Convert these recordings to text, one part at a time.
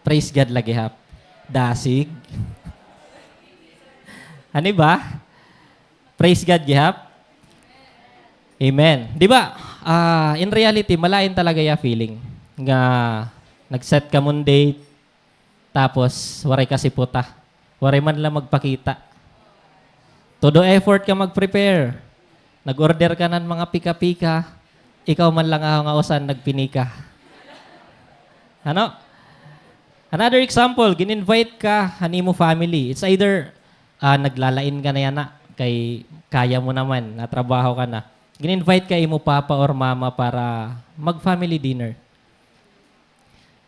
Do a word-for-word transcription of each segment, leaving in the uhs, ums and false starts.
Praise God la gihap. Dasig. Ano ba? Praise God gihap. Amen. Di ba, ah, in reality, malain talaga ya feeling nga nag-set ka mong date, tapos waray ka siputa. Waray man la magpakita. Todo effort ka mag-prepare. Nag-order ka nan mga pika-pika. Ikaw man lang aho nga usan nagpinika. Ano? Another example, gin-invite ka han imo family. It's either, ah, naglalain ka na yana, kay kaya mo naman, natrabaho ka na. Gin-invite ka imo papa or mama para mag-family dinner.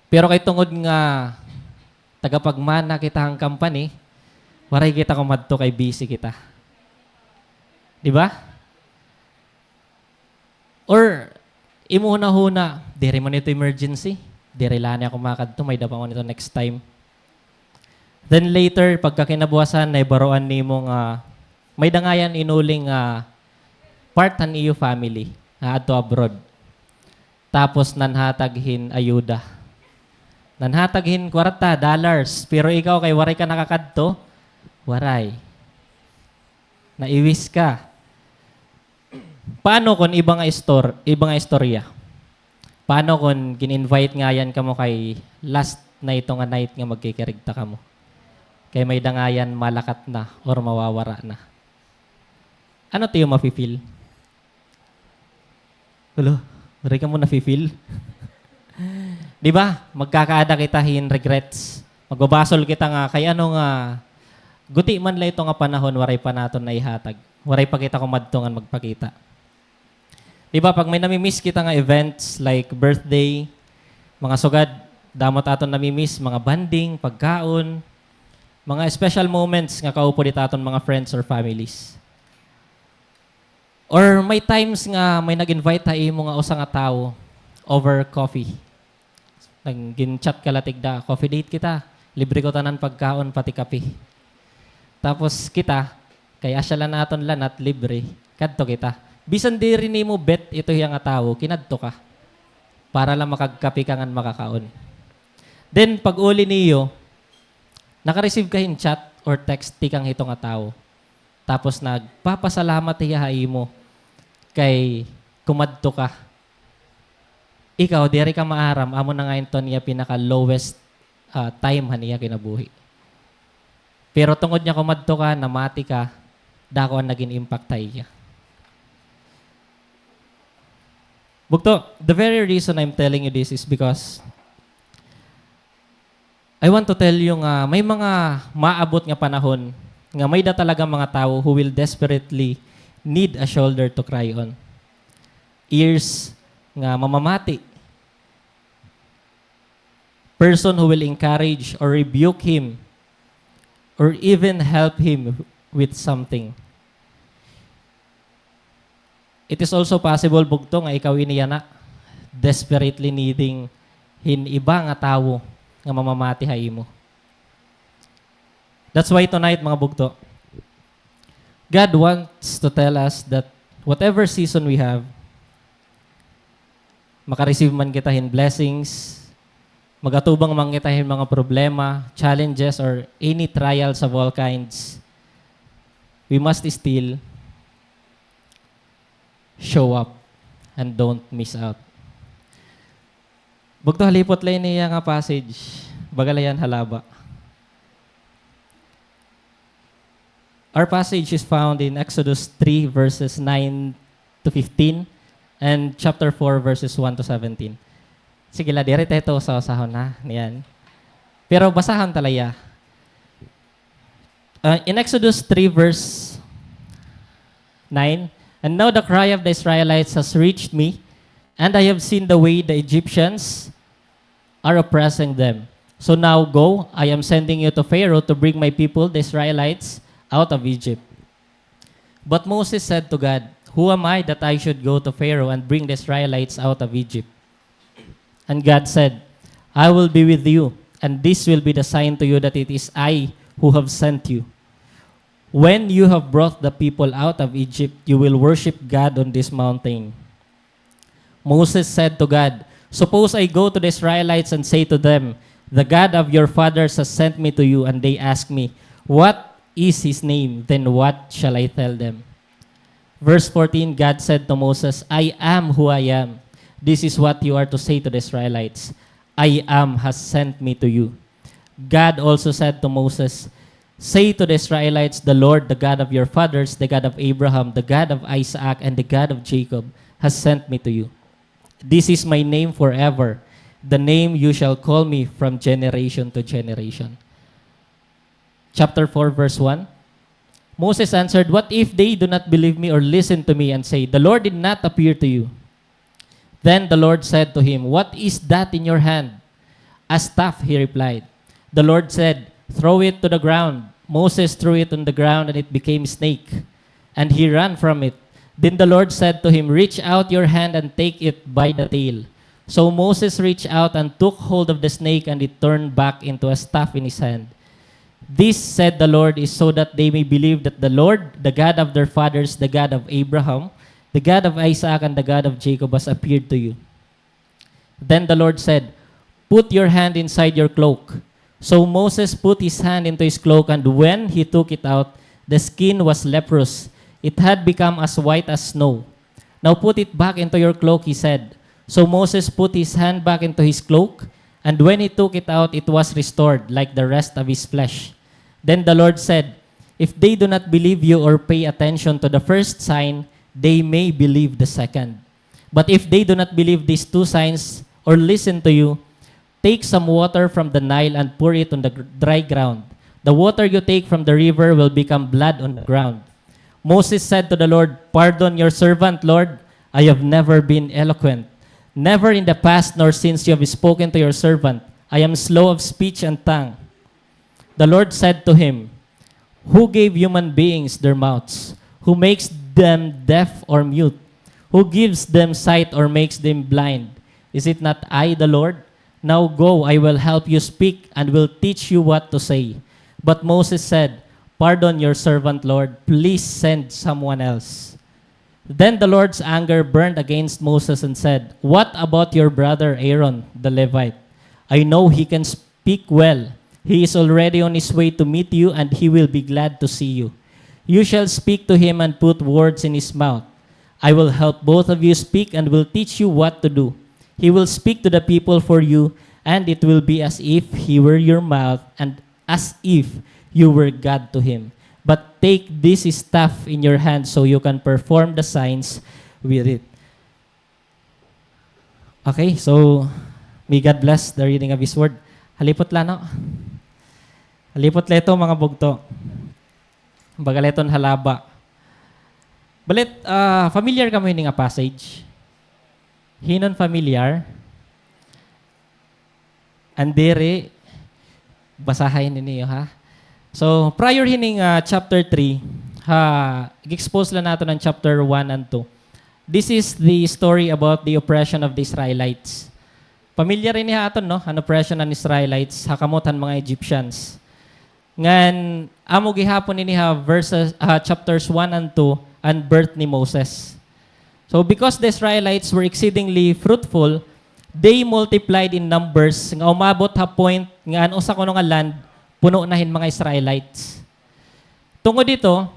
Pero kay tungod nga tagapagmana kita han company, waray kita kumadto kay busy kita. Di ba? Or, imo hunahuna, diri man ito emergency. Diri la niya ako makadto, may-ada pa ako nito next time. Then later, pagkakinabuwasan, nahibaroan nimo nga may-ada ngay-an inuling, ah, part han iyo family, nga adto abroad. Tapos nanhatag hin ayuda. Nanhatag hin kwarta, dollars. Pero ikaw kay waray ka nakakadto, waray. Naiwis ka. Paano kon iba nga istor-, iba nga istorya? Paano kon gin-invite ngay-an kamo kay last na ito nga night nga magkikirigta kamo? Kay may-ada ngay-an malakat na or mawawara na. Ano tiyo mafi-feel? Hala, waray kamo nafi-feel? Di ba? Magkakaada kita hin regrets. Magbabasol kita nga, kay ano nga, guti man la ito nga panahon, waray pa naton naihatag. Waray pa kita kumadto ngan magpakita. Di ba, pag may nami-miss kita nga events like birthday, mga sugad, damo it aton nami-miss, mga bonding, pagkaon, mga special moments nga kaupod it aton mga friends or families. Or may times nga may nag-invite ha imo nga usa nga tawo over coffee. Nag-, gin-chat ka la tigda, "Coffee date kita. Libre ko tanan pagkaon, pati kape." Tapos kita, kay asya la naton lanat, libre, kadto kita. Bisan diri nimo bet ito hiya nga tawo, kinadto ka. Para la makagkape ka ngan makakaon. Then, pag-uli niyo, naka-receive ka hin chat or text tikang hito nga tawo. Tapos nagpapasalamat hiya ha imo kay kumadto ka. Ikaw, diri ka maaram, amo na ngay-an iton iya pinaka-lowest, ah, time han iya kinabuhi. Pero tungod nga kumadto ka, namati ka, dako an nagin impact ha iya. Bugto, the very reason I'm telling you this is because I want to tell you nga may mga maabot nga panahon nga may-ada talaga mga tawo who will desperately need a shoulder to cry on. Ears nga mamamati. Person who will encourage or rebuke him or even help him with something. It is also possible, bugto, nga ikaw ini yana, desperately needing hin iba nga tawo nga mamamati ha imo. That's why tonight, mga bugto, God wants to tell us that whatever season we have, maka-receive man kita hin blessings, mag-atubang man kita hin mga problema, challenges, or any trials of all kinds, we must still show up and don't miss out. Bugto, halipot la ini nga passage. Baga la hiya halaba. Our passage is found in Exodus three, verses nine to fifteen, and chapter four, verses one to seventeen. Sige la, diri ta ito usa-usahon na, niyan. Pero basahon ta la hiya. Uh, in Exodus three, verse nine, "And now the cry of the Israelites has reached me, and I have seen the way the Egyptians are oppressing them. So now go, I am sending you to Pharaoh to bring my people, the Israelites, out of Egypt." But Moses said to God, "Who am I that I should go to Pharaoh and bring the Israelites out of Egypt?" And God said, "I will be with you, and this will be the sign to you that it is I who have sent you. When you have brought the people out of Egypt, you will worship God on this mountain." Moses said to God, "Suppose I go to the Israelites and say to them, "The God of your fathers has sent me to you," and they ask me, "What is his name?" Then what shall I tell them? Verse fourteen, God said to Moses, "I am who I am. This is what you are to say to the Israelites: 'I am has sent me to you.'" God also said to Moses, "Say to the Israelites, 'The Lord, the God of your fathers, the God of Abraham, the God of Isaac, and the God of Jacob, has sent me to you. This is my name forever, the name you shall call me from generation to generation.'" Chapter four, verse one. Moses answered, "What if they do not believe me or listen to me and say, 'The Lord did not appear to you'?" Then the Lord said to him, "What is that in your hand?" "A staff," he replied. The Lord said, "Throw it to the ground." Moses threw it on the ground, and it became a snake, and he ran from it. Then the Lord said to him, "Reach out your hand and take it by the tail." So Moses reached out and took hold of the snake, and it turned back into a staff in his hand. "This," said the Lord, "is so that they may believe that the Lord, the God of their fathers, the God of Abraham, the God of Isaac, and the God of Jacob has appeared to you." Then the Lord said, "Put your hand inside your cloak." So Moses put his hand into his cloak, and when he took it out, the skin was leprous. It had become as white as snow. "Now put it back into your cloak," he said. So Moses put his hand back into his cloak, and when he took it out, it was restored, like the rest of his flesh. Then the Lord said, "If they do not believe you or pay attention to the first sign, they may believe the second. But if they do not believe these two signs or listen to you, take some water from the Nile and pour it on the gr- dry ground. The water you take from the river will become blood on the ground." Moses said to the Lord, "Pardon your servant, Lord. I have never been eloquent, never in the past nor since you have spoken to your servant. I am slow of speech and tongue." The Lord said to him, "Who gave human beings their mouths? Who makes them deaf or mute? Who gives them sight or makes them blind? Is it not I, the Lord? Now go, I will help you speak and will teach you what to say." But Moses said, "Pardon your servant, Lord. Please send someone else." Then the Lord's anger burned against Moses and said, "What about your brother Aaron, the Levite? I know he can speak well. He is already on his way to meet you, and he will be glad to see you. You shall speak to him and put words in his mouth. I will help both of you speak and will teach you what to do. He will speak to the people for you, and it will be as if he were your mouth and as if you were God to him. But take this staff in your hand so you can perform the signs with it." Okay, so may God bless the reading of His Word. Halipot la, no? Halipot la ito, mga bugto. Baga la iton halaba. Balit, ah, familiar kamo hini nga passage? Hinon familiar? An diri, basahay niyo, ha? So, prior hini nga chapter three, ha, gi-expose la naton an chapter one and two. This is the story about the oppression of the Israelites. Pamilyar ini ha aton, no? An oppression han Israelites, ha kamot han mga Egyptians. Ngan, amo gihapon ini ha verses, ha chapters one and two, an birth ni Moses. So, because the Israelites were exceedingly fruitful, they multiplied in numbers, nga umabot ha point nga an usa kuno nga land puno na hin mga Israelites. Tungod hito,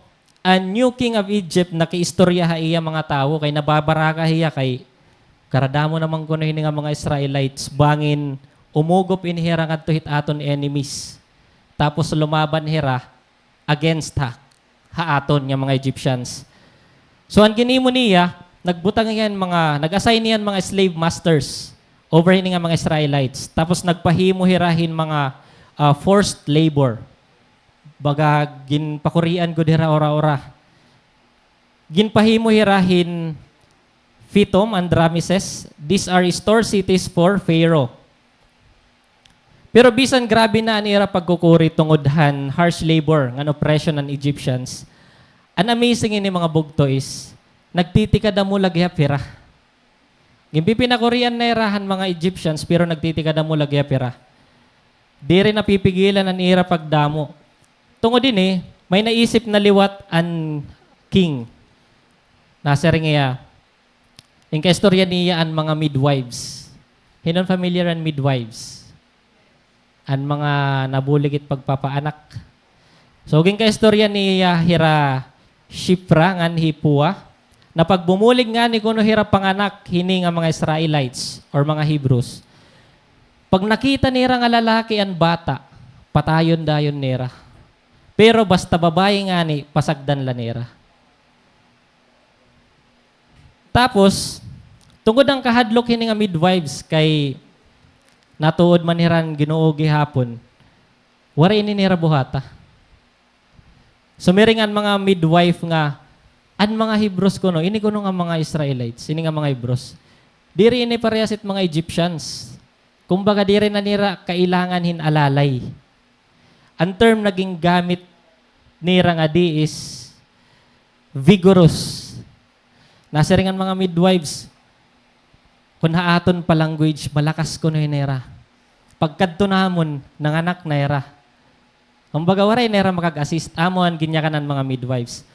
an new king of Egypt nakiistorya ha iya mga tawo kay nababaraka hiya kay karadamo naman kuno hini nga mga Israelites, bangin umugop ini hira ngadto hit aton enemies. Tapos lumaban hira against ha, ha aton nga mga Egyptians. So, an ginhimo niya, nagbutang hiya hin mga, nag-assign hiya hin mga slave masters over hini nga mga Israelites. Tapos nagpahimo hira hin mga, ah, forced labor. Baga, ginpakurian gud hira ura-ura. Ginpahimo hira hin Pithom and Rameses. These are store cities for Pharaoh. Pero bisan grabe na an ira pagkukuri tungod han harsh labor ngan oppression han Egyptians, an amazing ini, mga bugto, is nagtitikadamo la gihap hira. Ginpipinakurian na hira han mga Egyptians, pero nagtitikadamo la gihap hira. Diri napipigilan an ira pagdamo. Tungod hini, may naisip na liwat an king. Nasiring hiya, inkaistorya niya an mga midwives. Hinon familiar an midwives? an mga nabulig it pagpapaanak. So, ginkaistorya niya hira Shiphrah ngan hi Puah, na pagbubulig ngani kuno hira panganak hini nga mga Israelites or mga Hebrews, pag nakita nira nga lalaki an bata, patayon dayon nira. Pero basta babaye ngani, pasagdan la nira. Tapos, tungod an kahadlok hini nga midwives kay natuod man hira han Ginoo gihapon, waray ini nira buhata. Sumiring an mga midwife nga, an mga Hebrews kuno, ini kuno nga mga Israelites, ini nga mga Hebrews, diri ini parehas it mga Egyptians. Kumbaga, diri na nira kailangan hin alalay. An term na gingamit nira ngadi is vigorous. Nasiring an mga midwives, kun ha aton pa language, malakas kuno ini hira. Pagkadto namon, nanganak na hira. Kumbaga, waray na hira makag-assist. Amo an ginyakan han mga midwives.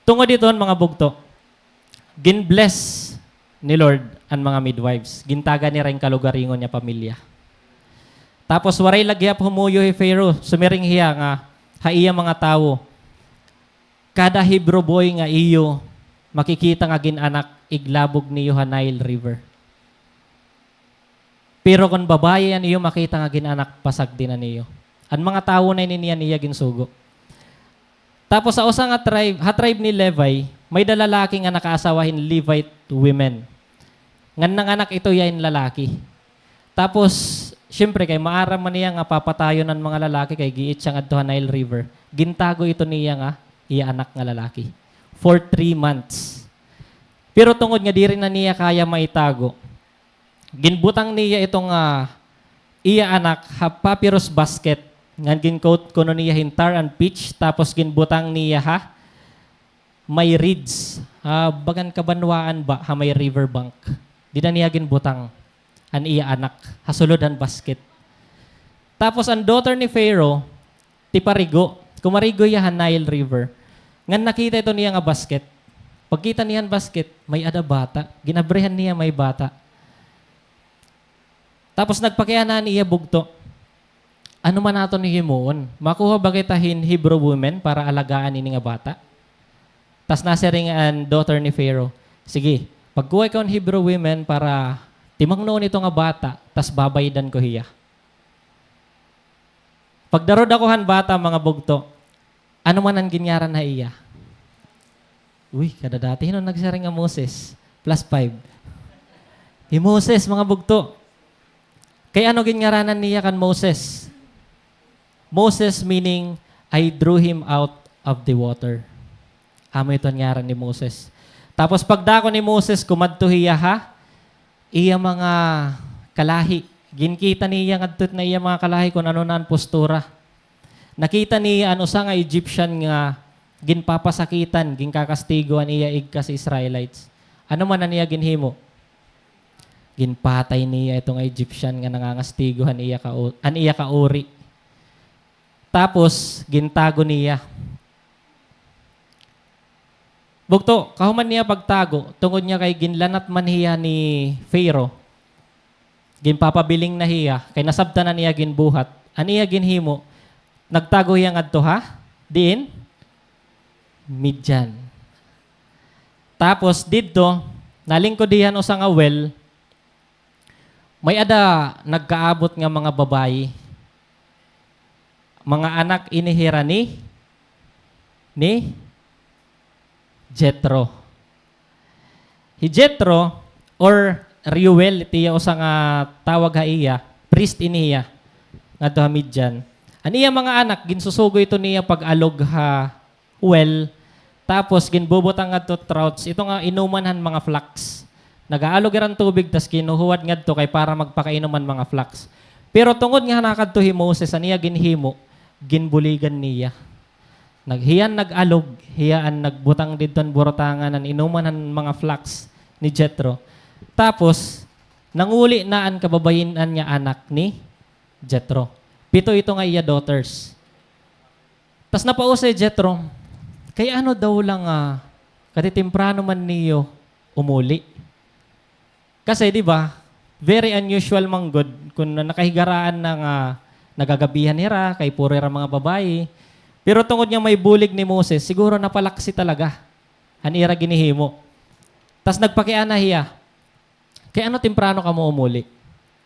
Tungod hiton, mga bugto, gin-bless ni Lord an mga midwives. Gintagan nira hin kalugaringon nga pamilya. Tapos waray la gihap humuyo hi Pharaoh. Sumiring hiya nga ha iya mga tawo, "Kada Hebrew boy nga iyo makikita nga gin-anak, iglabog niyo ha Nile River. Pero kon babaye an iyo makita nga gin-anak, pasagdi na niyo." An mga tawo na ini niya, niya ginsugo. Tapos sa usa nga tribe, ha tribe ni Levi, may-ada lalaki nga nakaasawa hin Levite women. Ngan nanganak ito hiya hin lalaki. Tapos, siyempre, kay maaram man niya nga papatayon an mga lalaki kay giit siya ngadto ha Nile River. Gintago ito niya nga iya anak nga lalaki for three months. Pero tungod nga diri na niya kaya maitago, ginbutang niya ito nga iya anak ha papyrus basket, ngan gin-coat kuno niya hin tar and pitch, tapos ginbutang niya ha may reeds, ha bagan kabanwaan ba, ha may river bank. Dida niya ginbutang an iya anak, ha sulod han basket. Tapos an daughter ni Pharaoh, tiparigo. Kumarigo hiya ha Nile River. Ngan nakita ito niya nga basket. Pagkita niya han basket, may-ada bata. Gin-abrihan niya, may bata. Tapos nagpakiana an iya bugto, "Ano man aton hihimuon? Makuha ba kita hin Hebrew women para alagaan ini nga bata?" Tas nasiring an daughter ni Pharaoh, "Sige, pagkuha ikaw hin Hebrew women para timangnoon ito nga bata, tas babaydan ko hiya." Pagdarod ako han bata, mga bugto, ano man an ginngaran ha iya? Uy, kadadati, hin-o an nagsiring nga Moses? Plus five. Hi Moses, mga bugto. Kay ano ginngaranan niya kan Moses? Moses meaning, "I drew him out of the water." Amo ito an ngaran ni Moses. Tapos pagdako ni Moses, kumadto hiya ha iya mga kalahi. Ginkita niya ngadto it na iya mga kalahi kon ano na an postura. Nakita niya an usa nga Egyptian nga ginpapasakitan, ginkakastigo an iya igkas Israelites. Ano man an iya ginhimo? Ginpatay niya ito nga Egyptian nga nangangastigo han iya ka, an iya kauri. Tapos, gintago niya. Bugto, kahuman niya pagtago, tungod niya kay ginlanat man hiya ni Pharaoh. Ginpapabiling na hiya, kay nasabtan na niya ginbuhat. An iya ginhimo, nagtago hiya ngadto ha, diin? Midian. Tapos didto, nalingkod hiya han usa nga well, may-ada nagkaabot nga mga babaye. Mga anak ini hira ni, ni Jethro. Hi Jethro or Reuel, it iya usa nga tawag ha iya, priest ini hiya ngadto ha Midian. An iya mga anak, ginsusugo ito niya pag-alog ha well, tapos ginbubutang ngadto troughs, ito nga inuman han mga flocks. Nag-aalog hira hin tubig, tas kinuhuwad ngadto kay para magpakainom an mga flocks. Pero tungod nga nakadto hi Moses, an iya ginhimo, ginbuligan niya. Nag-, hiya an nag-alog, hiya an nagbutang didto han burutangan han inuman han mga flocks ni Jethro. Tapos, nanguli na an kababayin-an nga anak ni Jethro. Pito ito nga iya daughters. Tas napausay hi Jethro, "Kay ano daw la nga katitimprano man niyo umuli?" Kasi, di ba, very unusual man gud kun nakahigaraan na nga nagagabihan hira, kay puro hira mga babayi. Pero tungod nga may bulig ni Moses, siguro napalaksi talaga an ira ginhihimo. Tas nagpakiana hiya, "Kay ano temprano kamo umuli?"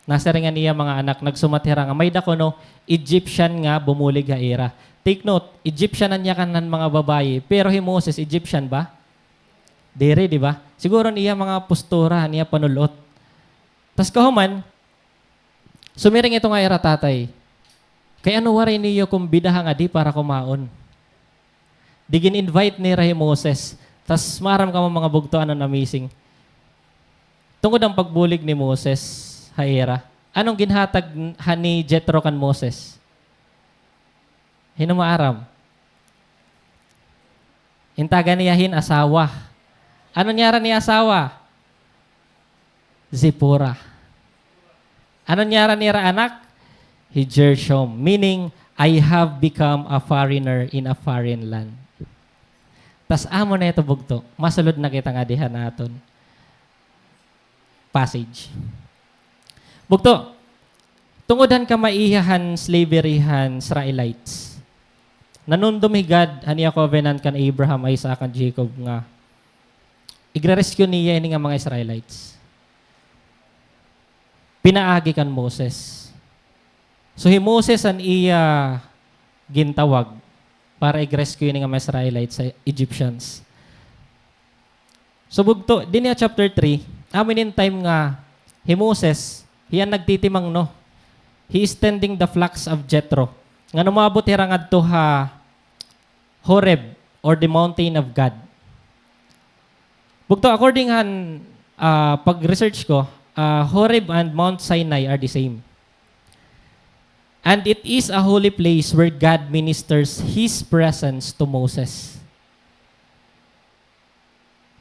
Nasiring an iya mga anak, nagsumat hira nga may-ada kuno Egyptian nga bumulig ha ira. Take note, Egyptian an yakan han mga babayi, pero hi Moses, Egyptian ba? Diri, di ba? Siguro an iya mga postura, an iya panul-ot. Tas kahuman, sumiring ito nga ira tatay, "Kay ano waray niyo kumbidaha ngadi para kumaon?" Di gin-invite nira hi Moses. Tas maaram kamo, mga bugto, ano an amazing? Tungod an pagbulig ni Moses ha ira, ano an ginhatag n-, ha ni Jethro kan Moses? Hin-o maaram? Gintagan niya hin asawa. Ano an ngaran ni asawa? Zipporah. Ano an ngaran nira anak? Hi Gershom. Meaning, "I have become a foreigner in a foreign land." Tas amo na ito, bugto. Masulod na kita ngadi han aton passage. Bugto, tungod han kamaiha han slavery han Israelites, nanumdom hi God han iya covenant kan Abraham, Isaac, kan Jacob nga igre-rescue niya ini nga mga Israelites. Pinaagi kan Moses. So, hi Moses an iya gintawag para ig-rescue ini nga mga Israelites sa Egyptians. So, bugto, dinhi ha chapter three, amo ini an time nga hi Moses, hiya an nagtitimangno. He is tending the flocks of Jethro. Ngan umabot hira ngadto ha Horeb, or the mountain of God. Bugto, according han, ah, pag-research ko, ah, Horeb and Mount Sinai are the same. And it is a holy place where God ministers His presence to Moses.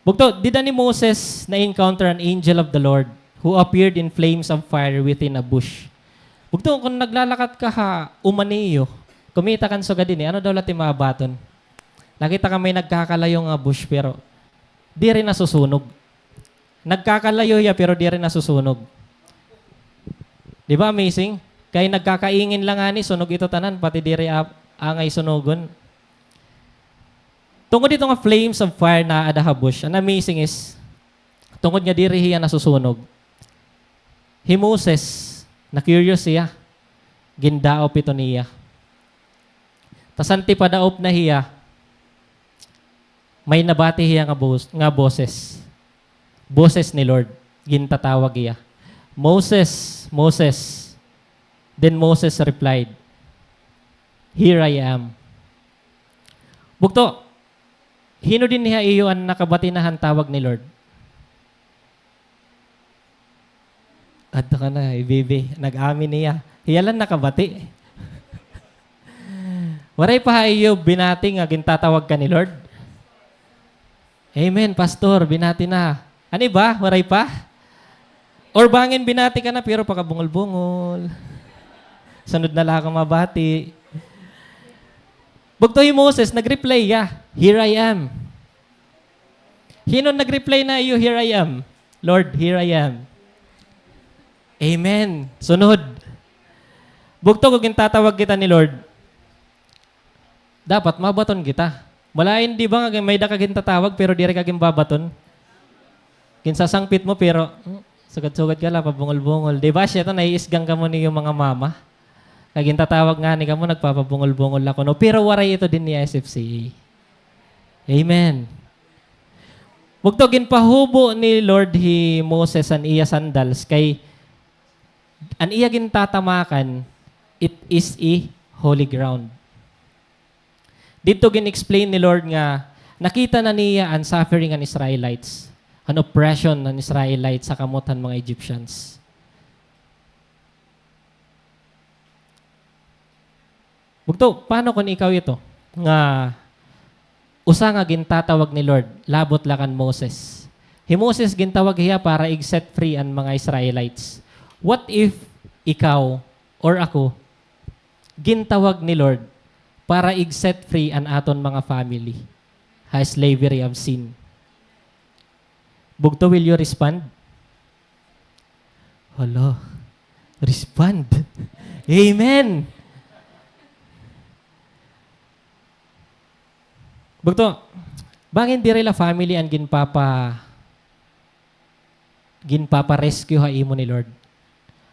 Bugto, dida ni Moses na-encounter an angel of the Lord who appeared in flames of fire within a bush. Bugto, kon naglalakat ka ha uma niyo, kumita kan sugad ini, ano daw la it im maabaton? Nakita ka may nagkakalayo nga bush, pero diri nasusunog. Nagkakalayo hiya, pero diri nasusunog. Di ba amazing? Kay nagkakaingin la ngani, sunog ito tanan, pati diri ap-, angay sunugon. Tungod ito nga flames of fire na ada ha bush, an amazing is, tungod nga diri hiya nasusunog, hi Moses, na-curious hiya, gindaop ito niya. Tas an tipadaop na hiya, may nabati hiya nga bos-, nga boses. Boses ni Lord, gintatawag hiya, "Moses, Moses." Then Moses replied, "Here I am." Bugto, hin-o dinhi ha iyo an nakabati na han tawag ni Lord? Adto ka na, hi Bibi. Nag-amin hiya. Hiya la an nakabati. Waray pa ha iyo binati nga gintatawag ka ni Lord? Amen, Pastor. Binati na. An iba, waray pa? Or bangin binati ka na, pero pakabungol-bungol. Sunod na la ako mabati. Bugto hi Moses, nag-reply hiya, "Here I am." Hin-o an nag-reply na iyo, "Here I am"? Lord, here I am. Amen. Sunod. Bugto, kon gintatawag kita ni Lord, dapat mabaton kita. Malain, di ba, nga may-ada ka gintatawag, pero diri ka ginbabaton? Ginsasangpit mo, pero, hmm, sugad-sugad ka la, pabungol-bungol. Di ba, siya to, naiisgang kamo niyo mga mama. Kay gintatawag ngani kamo, nagpapabungol-bungol la kuno. Pero waray ito dinhi ha S F C A. Amen. Bugto, ginpahubo ni Lord hi Moses an iya sandals kay an iya gintatamakan, it is a holy ground. Didto gin-explain ni Lord nga nakita na niya an suffering han Israelites, an oppression han Israelites ha kamot han mga Egyptians. Bugto, paano kon ikaw ito? Nga usa nga gintatawag ni Lord, labot la kan Moses. Hi Moses, gintawag hiya para ig-set free an mga Israelites. What if ikaw or ako, gintawag ni Lord para ig-set free an aton mga family ha slavery of sin? Bugto, will you respond? Hala, respond. Amen. Bugto, bangin diri la family an ginpapa-, ginpapa-rescue ha imo ni Lord.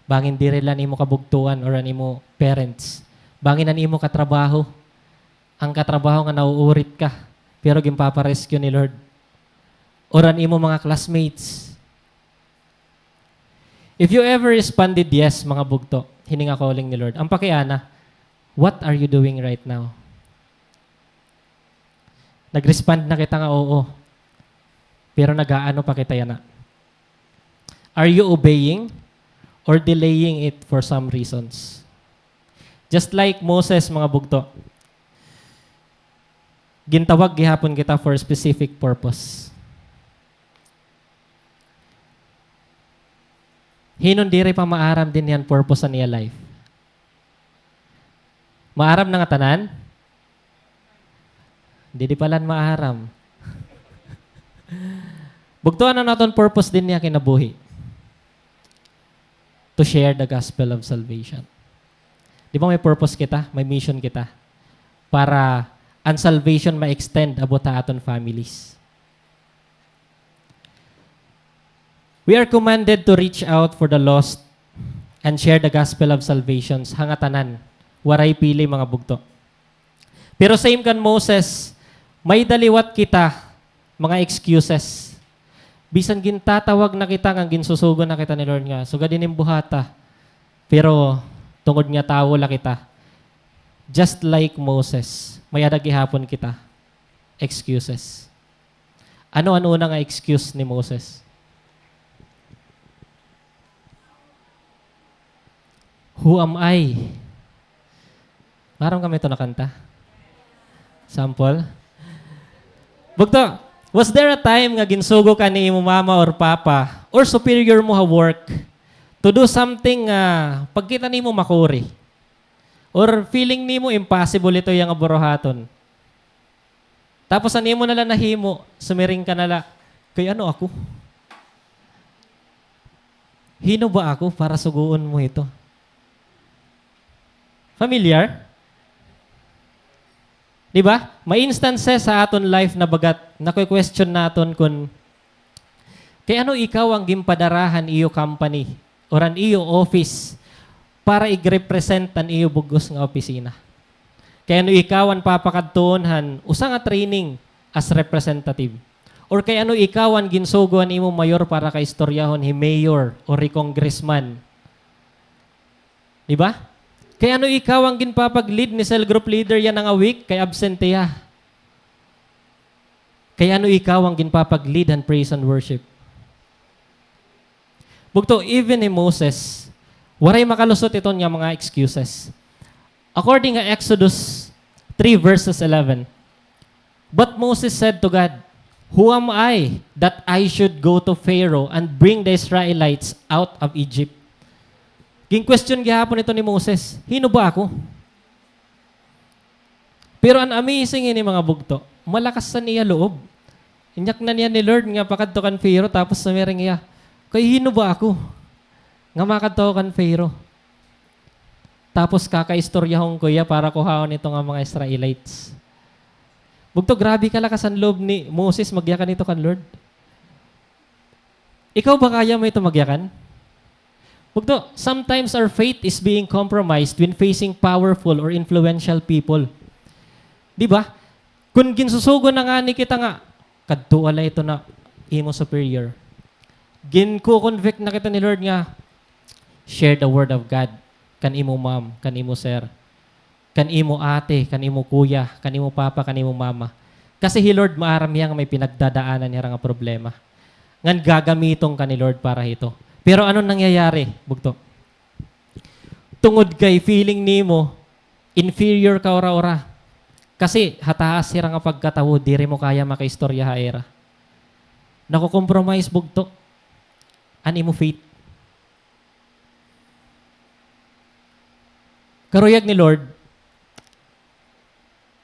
Bangin diri la an imo kabugtoan or an imo parents. Bangin an imo katrabaho. An katrabaho nga nauurit ka, pero ginpapa-rescue ni Lord. Or an imo mga classmates. If you ever responded yes, mga bugto, hini nga calling ni Lord, an pakiana, what are you doing right now? Nag-respond na kita nga oo, pero nag-aano pa kita yana? Are you obeying or delaying it for some reasons? Just like Moses, mga bugto, gintawag gihapon kita for a specific purpose. Hin-o an diri pa maaram dinhi an purpose han iya life? Maaram na ngatanan? Didi pa la an maaram. Bugto, ano an aton purpose dinhi ha kinabuhi? To share the gospel of salvation. Di ba may purpose kita? May mission kita. Para an salvation ma-extend abot ha aton families. We are commanded to reach out for the lost and share the gospel of salvations ha ngatanan. Waray pili, mga bugto. Pero same kan Moses, may-ada liwat kita mga excuses. Bisan gintatawag na kita, ngan ginsusugo na kita ni Lord nga, sugad ini an buhata. Pero tungod nga tawo la kita, just like Moses, may-ada gihapon kita excuses. Ano an una nga excuse ni Moses? Who am I? Maaram kami ito nga kanta? Sample? Bugto, was there a time nga ginsugo ka ni imo mama or papa or superior mo ha work to do something nga pagkita nimo makuri? Or feeling nimo impossible ito iya nga buruhaton? Tapos an imo na la nahimo, sumiring ka na la, "Kay ano ako? Hin-o ba ako para sugoon mo ito?" Familiar? Di ba? May instances sa aton life na bagat, nakwe-question naton kun kay ano ikaw an ginpadara han iyo company or an iyo office para ig-represent an iyo bug-os nga opisina? Kay ano ikaw an papakadtuon han usa nga training as representative? Or kay ano ikaw an ginsugo han imo mayor para kaistoryahon hi mayor or hi congressman? Di ba? Kay ano ikaw an ginpapag-lead ni cell group leader yana nga week kay absent hiya? Kay ano ikaw an ginpapag-lead han praise and worship? Bugto, even hi Moses, waray makalusot iton nga mga excuses. According ha Exodus three verses eleven, "But Moses said to God, 'Who am I that I should go to Pharaoh and bring the Israelites out of Egypt?'" Gin-question gihapon ito ni Moses, "Hin-o ba ako?" Pero an amazing ini, mga bugto, malakas an iya loob. Inyaknan hiya ni Lord nga pakadto kan Pharaoh, tapos sumiring hiya, "Kay hin-o ba ako nga makadto ako kan Pharaoh? Tapos kakaistoryahon ko hiya para kuhaon ito nga mga Israelites." Bugto, grabe kalakas an loob ni Moses, magyakan ito kan Lord. Ikaw ba kaya mo ito magyakan? Bugto, sometimes our faith is being compromised when facing powerful or influential people. Di ba? Kun ginsusugo na ngani kita nga, kadtoa la ito na imo superior. Ginko-convict na kita ni Lord nga, share the word of God kan imo ma'am, kan imo sir, kan imo ate, kan imo kuya, kan imo papa, kan imo mama. Kasi hi Lord maaram hiya nga may pinagdadaanan hira nga problema. Ngan gagamiton ka ni Lord para hito. Pero ano nangyayari, bugto? Tungod kay feeling nimo, inferior ka ura-ura. Kasi ha taas hira nga pagkatawo, diri mo kaya makaistorya ha ira. Nako-compromise, bugto, an imo faith. Karuyag ni Lord,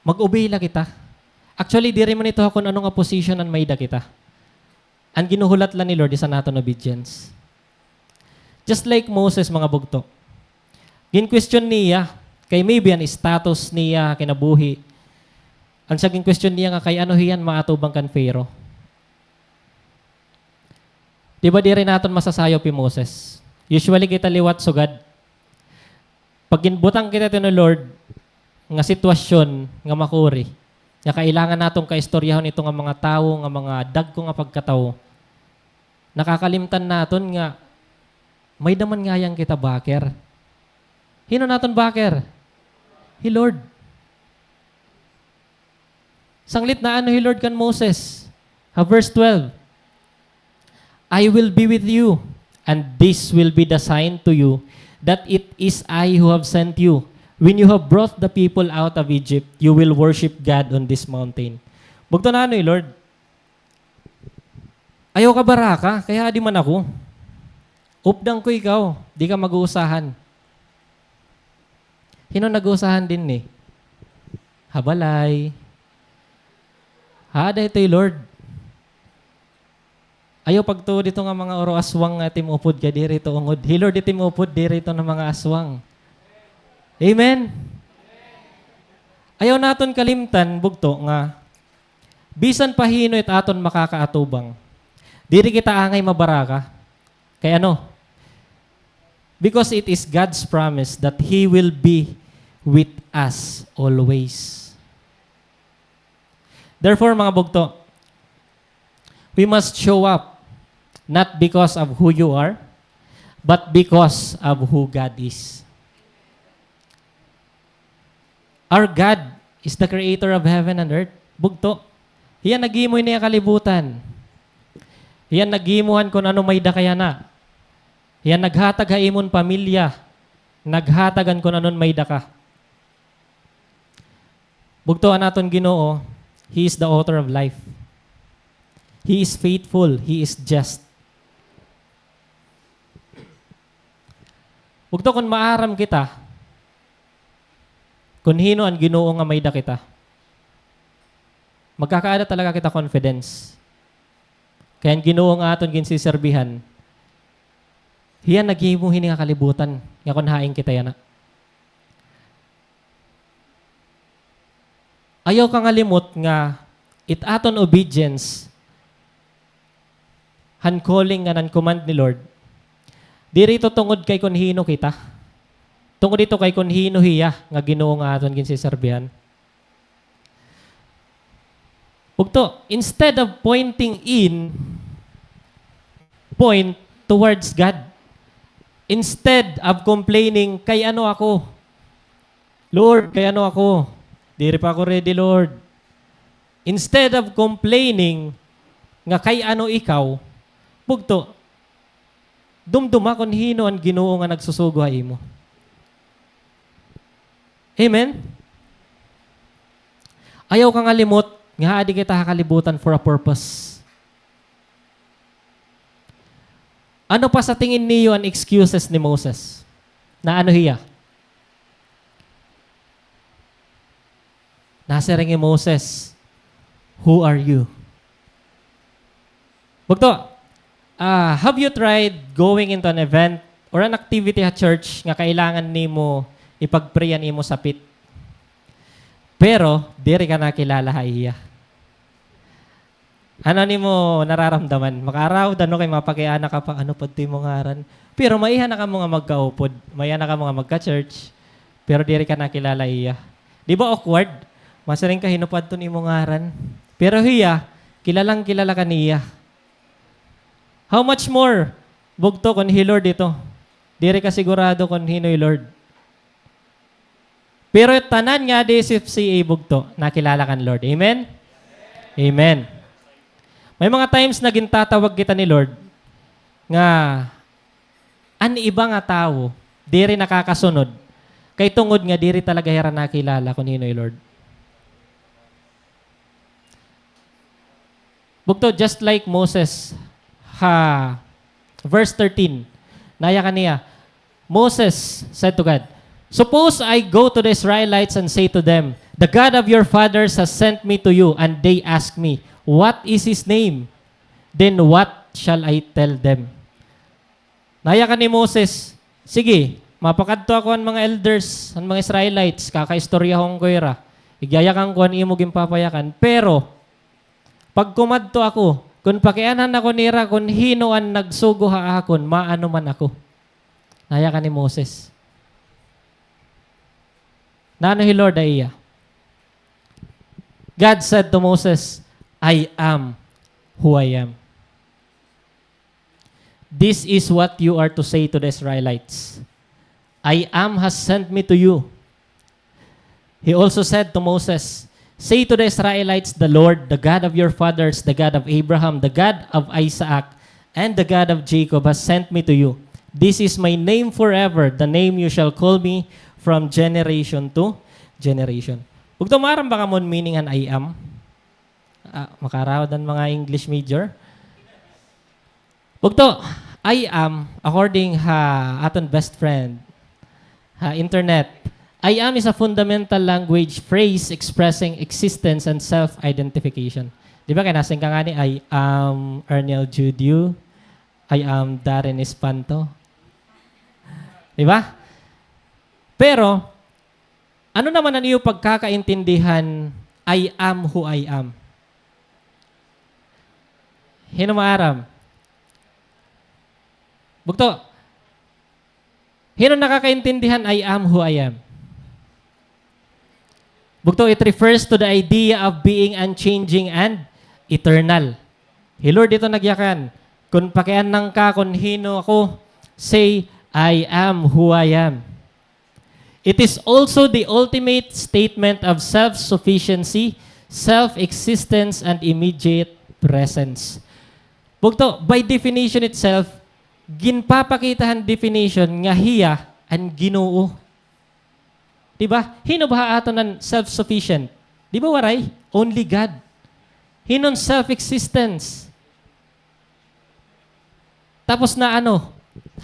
mag-obey la kita. Actually, diri man ito ha kun ano nga position an may-ada kita. An ginhuhulat la ni Lord is an aton obedience. Just like Moses, mga bugto. Gin-question niya, kay maybe an status niya ha kinabuhi, An siya gin-question niya nga kay ano hiya an maatubang kan Pharaoh. Di ba diri naton masasayop hi Moses? Usually kita liwat sugad. Pag ginbutang kita hito ni Lord nga sitwasyon nga makuri, nga kailangan naton kaistoryahon ito nga mga tawo, nga mga dagko nga pagkatawo, nakakalimtan naton nga may-ada man ngay-an kita backer. Hin-o an aton backer? Hi Lord. Sanglit naano hi Lord kan Moses. Ha verse twelve, "I will be with you, and this will be the sign to you that it is I who have sent you. When you have brought the people out of Egypt, you will worship God on this mountain." Bugto, naano hi Lord? Ayaw ka baraka, kay haadi man ako. Updan ko ikaw, di ka mag-uusahan. Hin-o nag-uusahan dinhi? Ha balay. Haada ito hi Lord. Ayaw pagtuo dito nga mga uro aswang nga timupod kay diri ito ungod. Hi Lord ito timupod, diri ito nga mga aswang. Amen? Ayaw naton kalimtan, bugto, nga bisan pa hin-o it aton makakaatubang, diri kita angay mabaraka. Kay ano? Because it is God's promise that He will be with us always. Therefore, mga bugto, we must show up not because of who you are, but because of who God is. Our God is the creator of heaven and earth. Bugto. Hiya naghimo hini nga kalibutan. Hiya naghimo han kun ano may-ada ka yana. Hiya naghatag ha imo hin pamilya. Naghatag han kun ano may-ada ka. Bugto, an aton Ginoo, He is the author of life. He is faithful. He is just. Bugto, kun maaram kita kun hin-o an Ginoo nga may-ada kita, magkakaada talaga kita confidence. Kay an Ginoo nga aton ginseserbihan, hiya naghimo hini nga kalibutan nga kun hain kita yana. Ayaw kangalimot nga it aton obedience han calling ngan han command ni Lord, diri ito tungod kay kun hin-o kita. Tungod ito kay kun hin-o hiya nga Ginoo nga aton ginseserbihan. Bugto, instead of pointing in, point towards God. Instead of complaining, "Kay ano ako? Lord, kay ano ako? Diri pa ako ready, Lord." Instead of complaining nga kay ano ikaw, bugto, dumduma kun hin-o an Ginoo nga nagsusugo ha imo. Amen? Ayaw kangalimot nga haadi kita ha kalibutan for a purpose. Ano pa sa tingin niyo an excuses ni Moses? Naano hiya? Nasiring hi Moses, "Who are you?" Bugto, ah, have you tried going into an event or an activity ha church nga kailangan nimo ipag-pray an imo sapit? Pero diri ka nakilala ha iya. Ano an imo nararamdaman? Makaarawod, ano, kay mapakiana ka pa, ano pa adto imo ngaran? Pero maiha na kamo nga magkaupod, maiha na kamo nga magka-church, pero diri ka nakilala iya. Di ba awkward? Masiring ka, "Hin-o pa adto an imo ngaran?" Pero hiya, kilalang-kilala ka niya. How much more, bugto, kun hi Lord ito? Diri ka sigurado kun hin-o hi Lord. Pero tanan nga D S F C A bugto, nakilala kan Lord. Amen? Amen. May mga times na gintatawag kita ni Lord nga an iba nga tawo diri nakakasunod kay tungod nga diri talaga hira nakilala kun hin-o hi Lord. Bugto, just like Moses, ha verse thirteen, nayakan niya, Moses said to God, "Suppose I go to the Israelites and say to them, 'The God of your fathers has sent me to you,' and they ask me, 'What is his name?' Then what shall I tell them?" Nayakan ni Moses, "Sige, mapakadto ako han mga elders, han mga Israelites, kakaistoryahon ko hira. Igyayakan ko an imo ginpapayakan, pero pagkumadto ako, kon pakianhan ako nira kon hin-o an nagsugo ha akon, maano man ako. Nayakan ni Moses. Naano hi Lord ha iya? God said to Moses, "I am who I am." This is what you are to say to the Israelites. "I am has sent me to you." He also said to Moses, "Say to the Israelites, 'The Lord, the God of your fathers, the God of Abraham, the God of Isaac, and the God of Jacob has sent me to you. This is my name forever, the name you shall call me from generation to generation." Bugto, maaram ba kamo an meaning han "I am"? Ah, makarawad an mga English major. Bugto, "I am," according ha aton best friend ha internet, "I am" is a fundamental language phrase expressing existence and self-identification. Di ba kay nasiring ka ngani, "I am Ernel Judio. I am Darren Espanto." Di ba? Pero, ano naman an iyo pagkakaintindihan, "I am who I am"? Hin-o maaram? Bugto, hin-o nakakaintindihan, "I am who I am"? Bugto, it refers to the idea of being unchanging and eternal. Hi Lord ito nagyakan, "Kon pakianhan ka kon hin-o ako, say, 'I am who I am.'" It is also the ultimate statement of self-sufficiency, self-existence, and immediate presence. Bugto, by definition itself, ginpapakita han definition nga hiya an Ginoo. Di ba? Hin-o ba ha aton an self-sufficient? Di ba waray? Only God. Hin-o an self-existence? Tapos na ano,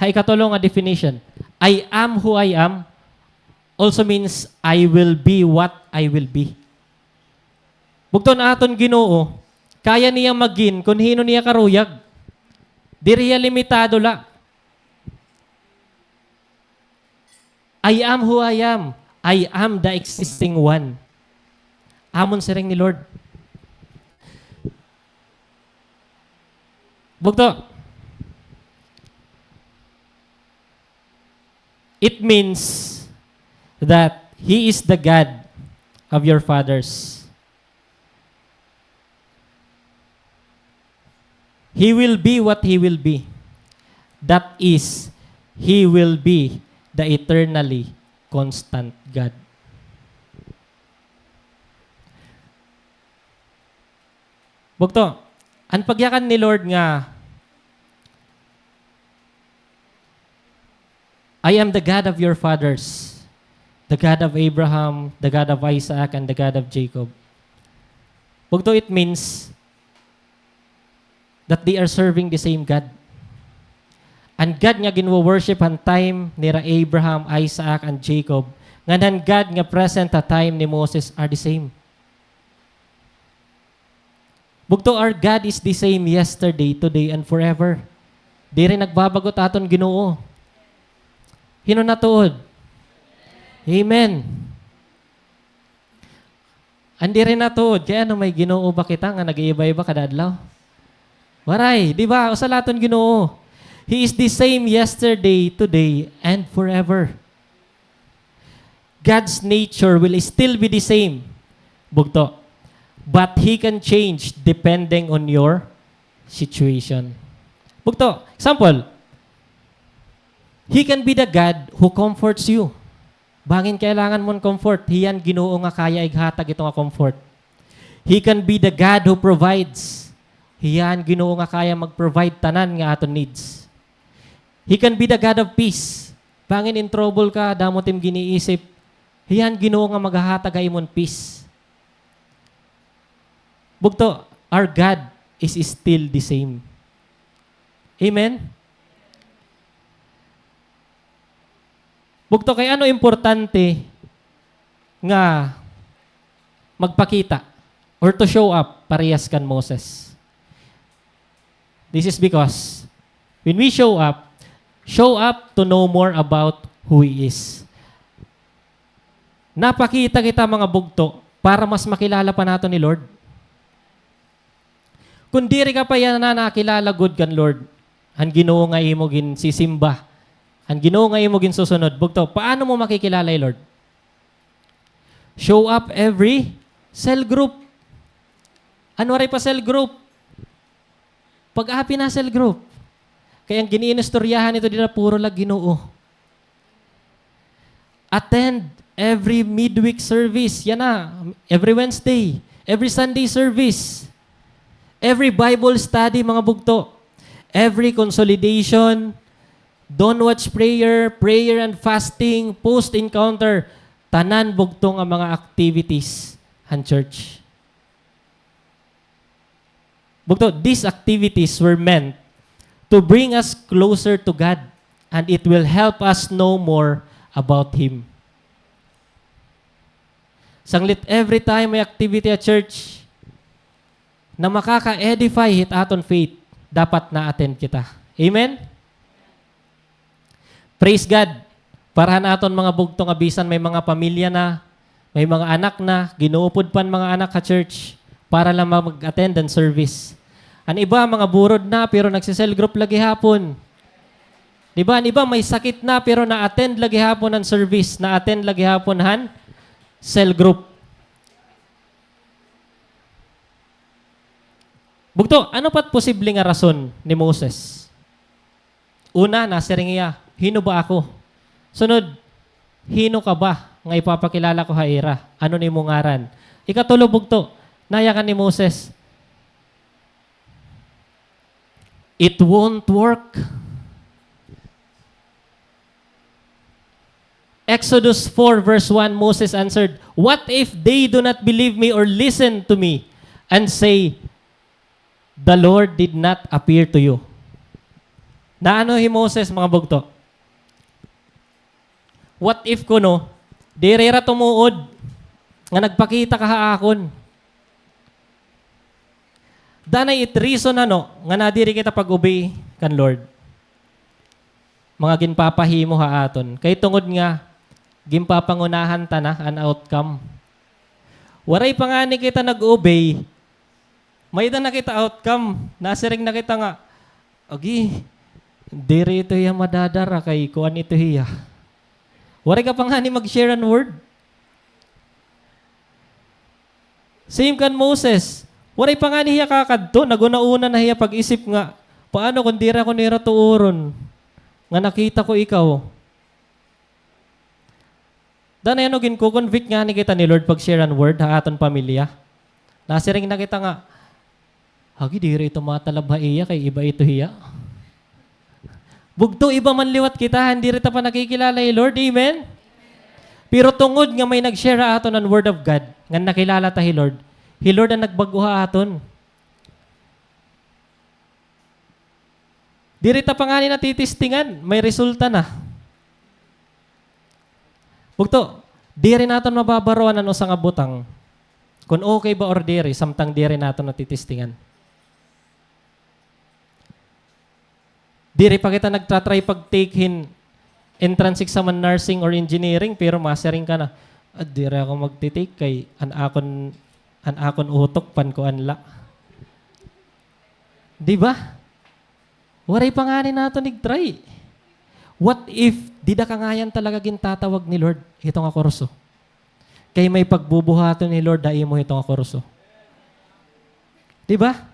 ha ikatulo nga definition, "I am who I am" also means, "I will be what I will be." Bugto, an aton Ginoo, kaya niya magin kon hin-o niya karuyag. Diri hiya limitado la. "I am who I am. I am the existing one." Amo an siring ni Lord. Bugto, it means that He is the God of your fathers. He will be what He will be. That is, He will be the eternally constant God. Bugto, an pagyakan ni Lord nga, "I am the God of your fathers, the God of Abraham, the God of Isaac, and the God of Jacob." Bugto, it means that they are serving the same God. An God nga ginwo-worship han time nira Abraham, Isaac, and Jacob, ngan han God nga present ha time ni Moses are the same. Bugto, our God is the same yesterday, today, and forever. Diri nagbabag-o it aton Ginoo. Hin-o natuod? Amen. An diri natuod, kay ano, may Ginoo ba kita nga nag-iiba-iba kada adlaw? Waray, di ba? Usa la aton Ginoo. He is the same yesterday, today, and forever. God's nature will still be the same. Bugto. But He can change depending on your situation. Bugto. Example, He can be the God who comforts you. Bangin kailangan mo hin comfort, hiya an Ginoo nga kaya ighatag ito nga comfort. He can be the God who provides. Hiya an Ginoo nga kaya mag-provide tanan nga aton needs. He can be the God of peace. Bangin in trouble ka, damo it im giniisip, hiya an Ginoo nga maghahatag ha imo hin peace. Bugto, our God is still the same. Amen? Bugto, kay ano importante nga magpakita or to show up parehas kan Moses? This is because when we show up, show up to know more about who He is. Napakita kita, mga bugto, para mas makilala pa naton ni Lord. Kon diri ka pa yana nakilala gud kan Lord, han Ginoo nga imo ginsisimba, han Ginoo nga imo ginsusunod, bugto, paano mo makikilala hi Lord? Show up every cell group. Ano ray pa cell group? Pag-api na cell group. Kay an gin-iinistoryahan nito dida puro la Ginoo. Attend every midweek service. Yana, every Wednesday, every Sunday service, every Bible study, mga bugto, every consolidation, dawn watch prayer, prayer and fasting, post encounter, tanan bugto nga mga activities han church. Bugto, these activities were meant to bring us closer to God, and it will help us know more about Him. Sanglit every time may activity ha church na makaka-edify hit aton faith, dapat na-attend kita. Amen? Praise God. Para han aton mga bugto nga bisan may mga pamilya na, may mga anak na, ginuupod pa an mga anak ha church para la mag-attend han service. An iba, mga burod na, pero nagse-cell group la gihapon. Di ba? An iba, may sakit na, pero na-attend la gihapon han service, na-attend la gihapon han cell group. Bugto, ano pa it posible nga rason ni Moses? Una, nasiring hiya, "Hin-o ba ako?" Sunod, "Hin-o ka ba nga ipapakilala ko ha ira? Ano an imo ngaran?" Ikatulo, bugto, nayakan ni Moses, "It won't work." Exodus four verse one, Moses answered, "What if they do not believe me or listen to me and say, 'The Lord did not appear to you'?" Naano hi Moses, mga bugto? What if kuno, diri hira tumuod nga nagpakita ka ha akon? Danay it reason, ano, nga nadiri kita pag-obey kan Lord. Mga ginpapahimo ha aton. Kay tungod nga, ginpapangunahan ta na an outcome. Waray pa ngani kita nag-obey, may-ada na kita outcome. Nasiring na kita nga, "Agi, diri ito hiya madadara kay kuan ito hiya." Waray ka pa ngani mag-share an word. Same kan Moses. Waray pa ngani hiya kakadto, nag-una-una na hiya pag-isip nga, "Paano kon diri ako nira tuoron nga nakita ko ikaw?" Danay, ano, ginko-convict ngani kita ni Lord pag-share an word ha aton pamilya. Nasiring na kita nga, "Agi, diri ito matalab ha iya, kay iba ito hiya." Bugto, iba man liwat kita, han diri ta pa nakikilala hi Lord. Amen? Pero tungod nga may nag-share ha aton an Word of God, ngan nakilala ta hi Lord, hi Lord an nagbag-o ha aton. Diri ta pa ngani natitistingan, may resulta na. Bugto, diri naton mababaroan an usa nga butang kon okay ba or diri, samtang diri naton natitistingan. Diri pa kita nagta-try pag-take hin entrance exam han nursing or engineering, pero masiring ka na, "Ah, diri ako magti-take kay an akon, an akon utok pan-kuan la." Di ba? Waray pa ngani naton ig-try. What if dida ka ngayan talaga gintatawag ni Lord hito nga kurso? Kay may pagbubuhaton ni Lord ha imo hito nga kurso. Di ba?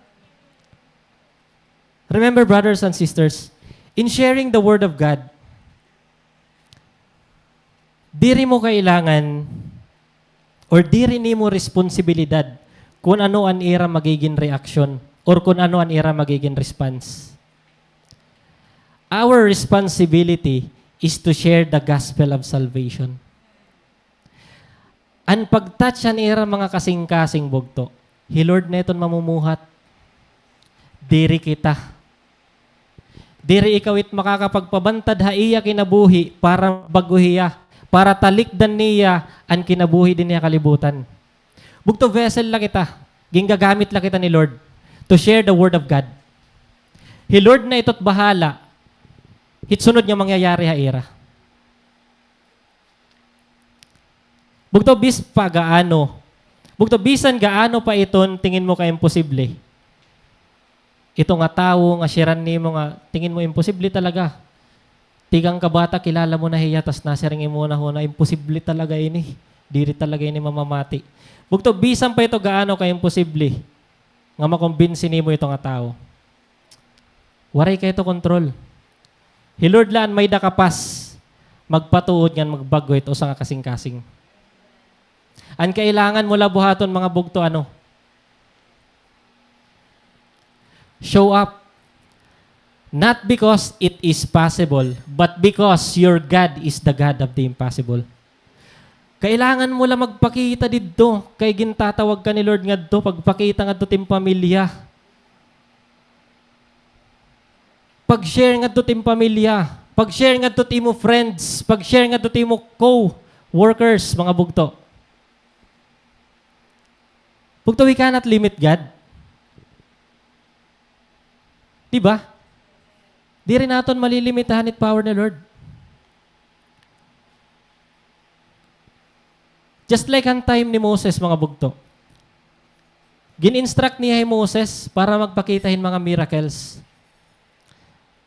Remember, brothers and sisters, in sharing the Word of God, diri mo kailangan or diri nimo responsibilidad kon ano an ira magigin reaksyon or kon ano an ira magigin response. Our responsibility is to share the gospel of salvation. An pag-touch han ira mga kasingkasing, bugto, hi Lord na iton mamumuhat. Diri kita. Diri ikaw it makakapagpabantad ha iya kinabuhi para bag-o hiya, para talikdan niya an kinabuhi dinhi ha kalibutan. Bugto, vessel la kita. Gingagamit la kita ni Lord to share the word of God. Hi Lord na ito't bahala hit sunod nga mangyayari ha ira. Bugto, bisan pa gaano Bugto, bisan gaano pa iton tingin mo ka-imposible. Ito nga tawo nga siran nimo nga tingin mo imposible talaga. Tikang ka bata, kilala mo na hiya, tas nasiring imo na ho na, "Imposible talaga ini. Diri talaga ini mamamati." Bugto, bisan pa ito gaano ka-imposible nga makumbinsi nimo ito nga tawo. Waray ka ito kontrol. Hi Lord la an may-ada kapas magpatuod ngan magbag-o hit usa nga kasingkasing. An kailangan mo la buhaton, mga bugto, ano? Show up. Not because it is possible, but because your God is the God of the impossible. Kailangan mo la magpakita didto, kay gintatawag ka ni Lord ngadto, pagpakita ngadto it im pamilya. Pag-share ngadto it im pamilya, pag-share ngadto it imo friends, pag-share ngadto it imo co-workers, mga bugto. Bugto, we cannot limit God. Di ba? Diri naton malilimitahan it power ni Lord. Just like an time ni Moses, mga bugto. Gin-instruct niya hi Moses para magpakita hin mga miracles.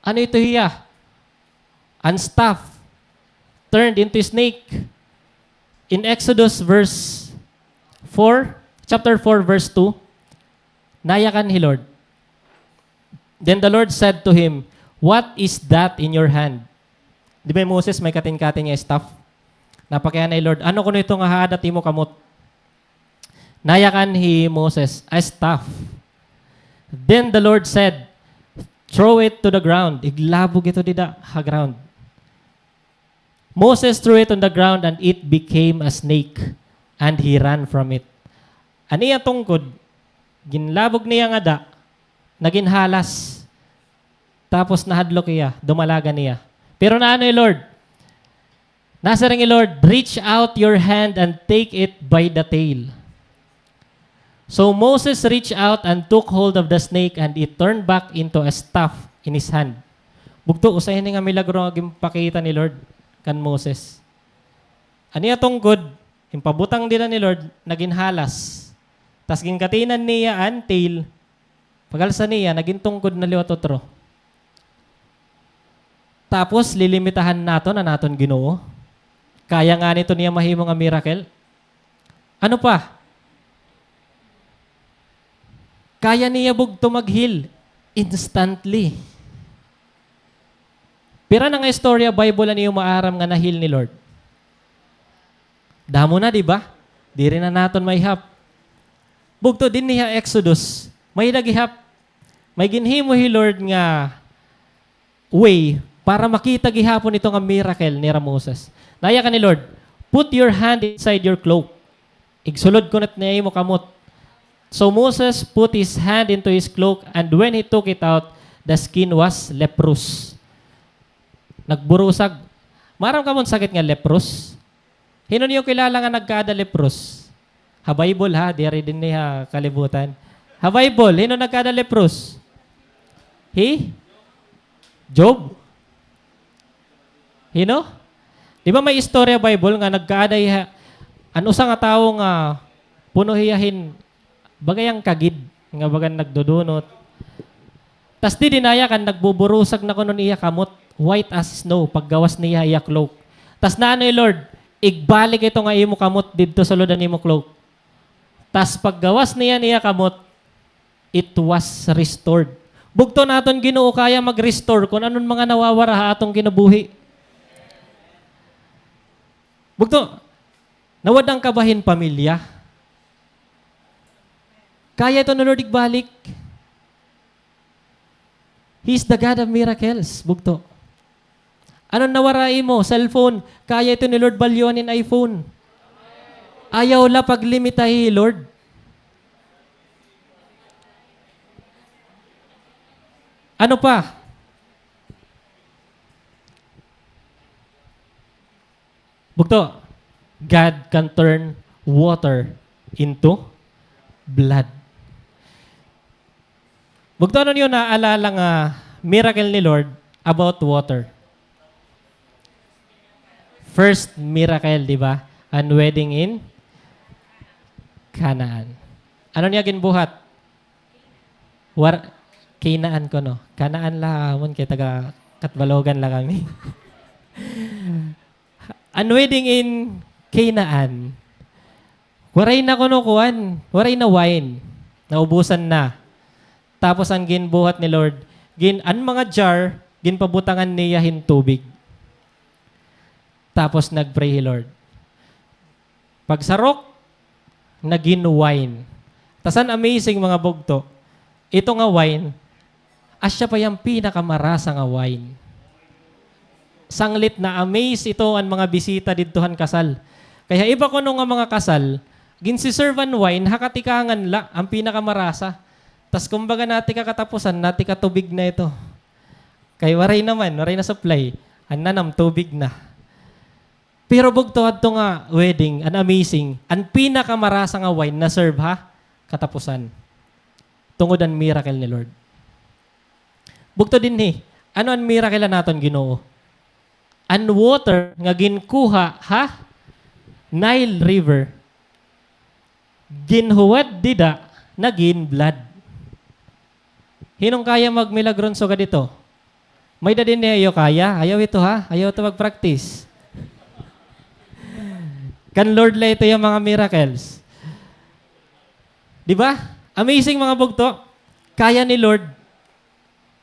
Ano ito hiya? An staff turned into a snake. In Exodus verse four, chapter four, verse two, nayakan hi Lord. Then the Lord said to him, "What is that in your hand?" Di ba hi Moses may katin-katin nga staff? Napakiana hi Lord, "Ano kuno ito nga haada it imo kamot?" Nayakan hi Moses, "A staff." Then the Lord said, "Throw it to the ground." Iglabog ito dida ha ground. Moses threw it on the ground and it became a snake, and he ran from it. An iya tungkod, ginlabog niya ngada, nagin halas. Tapos nahadlok hiya, dumalagan hiya. Pero naano hi Lord? Nasiring hi Lord, "Reach out your hand and take it by the tail." So Moses reached out and took hold of the snake, and it turned back into a staff in his hand. Bugto, usa ini nga milagro nga ginpakita ni Lord kan Moses. An iya tungkod, ginpabutang dida ni Lord, nagin halas. Tas ginkatinan niya an tail, pag-alsa niya, nagin tungkod na liwat utro. Tapos, lilimitahan naton an aton Ginoo? Kaya ngani ito niya mahimo nga miracle? Ano pa? Kaya niya bugto mag-heal instantly. Pira na nga istorya Bible an iyo maaram nga na-heal ni Lord? Damo na, di ba? Diri na naton maihap. Bugto dinhi ha Exodus, may-ada gihap, may ginhimo hi Lord nga way para makita gihapon ito nga miracle nira Moses. Nayakan ni Lord, "Put your hand inside your cloak." Igsulod kuno it niya imo kamot. So Moses put his hand into his cloak, and when he took it out, the skin was leprous. Nagburusag. Maaram kamo an sakit nga leprous? Hin-o niyo kilala nga nagkaada leprous? Ha Bible, ha? Diri dinhi ha kalibutan. Ha Bible, hin-o nagkaada leprous? Hi Job? Hin-o? Di ba may istorya Bible nga nagkaada hiya, an usa nga tawo nga puno hiya hin Baga hiya kagid, nga baga nagdudunot. Tas didi nayakan, nagbuburusag na kuno an iya kamot, white as snow, paggawas niya iya cloak. Tas naano hi Lord, "Igbalik ito nga imo kamot didto sulod han imo cloak." Tas paggawas niya an iya kamot, it was restored. Bugto an aton Ginoo kaya mag-restore kon ano an mga nawawara ha aton kinabuhi. Bugto, nawad-an ka ba hin pamilya? Kaya ito ni Lord igbalik. He is the God of miracles, bugto. Ano an nawara ha imo? Cellphone. Kaya ito ni Lord balyuan hin iPhone. Ayaw la paglimitahi hi Lord. Ano pa? Bugto, God can turn water into blood. Bugto, ano niyo naalala nga miracle ni Lord about water? First miracle, di ba? An wedding in Kanaan. Ano niya ginbuhat? War-, Kanaan kuno. Kanaan la amon kay taga Catbalogan la kami. An wedding in Canaan, waray na kuno kuan, waray na wine. Naubusan na. Tapos an ginbuhat ni Lord, gin-, an mga jar, ginpabutangan niya hin tubig. Tapos nag-pray hi Lord. Pagsarok, nagin wine. Tas an amazing, mga bugto, ito nga wine, asya pa it pinakamaraasa nga wine. Sanglit na-amaze ito an mga bisita didto han kasal. Kay ha iba kuno nga mga kasal, ginsi-serve an wine ha katikangan la, an pinakamaraasa. Tas kumbaga, nati ka katapusan, nati ka tubig na ito. Kay waray naman, waray na supply. An nanam, tubig na. Pero bugto, adto nga wedding, an amazing, an pinakamaraasa nga wine na-serve ha katapusan. Tungod an miracle ni Lord. Bugto dinhi, ano an miracle han aton Ginoo? An water nga ginkuha ha Nile River, ginhuwad dida, nagin blood. Hin-o an kaya magmilagron sugad ito? May-ada dinhi iyo kaya? Ayaw ito, ha? Ayaw ito mag-practice. Kan Lord la ito iya mga miracles. Di ba? Amazing, mga bugto. Kaya ni Lord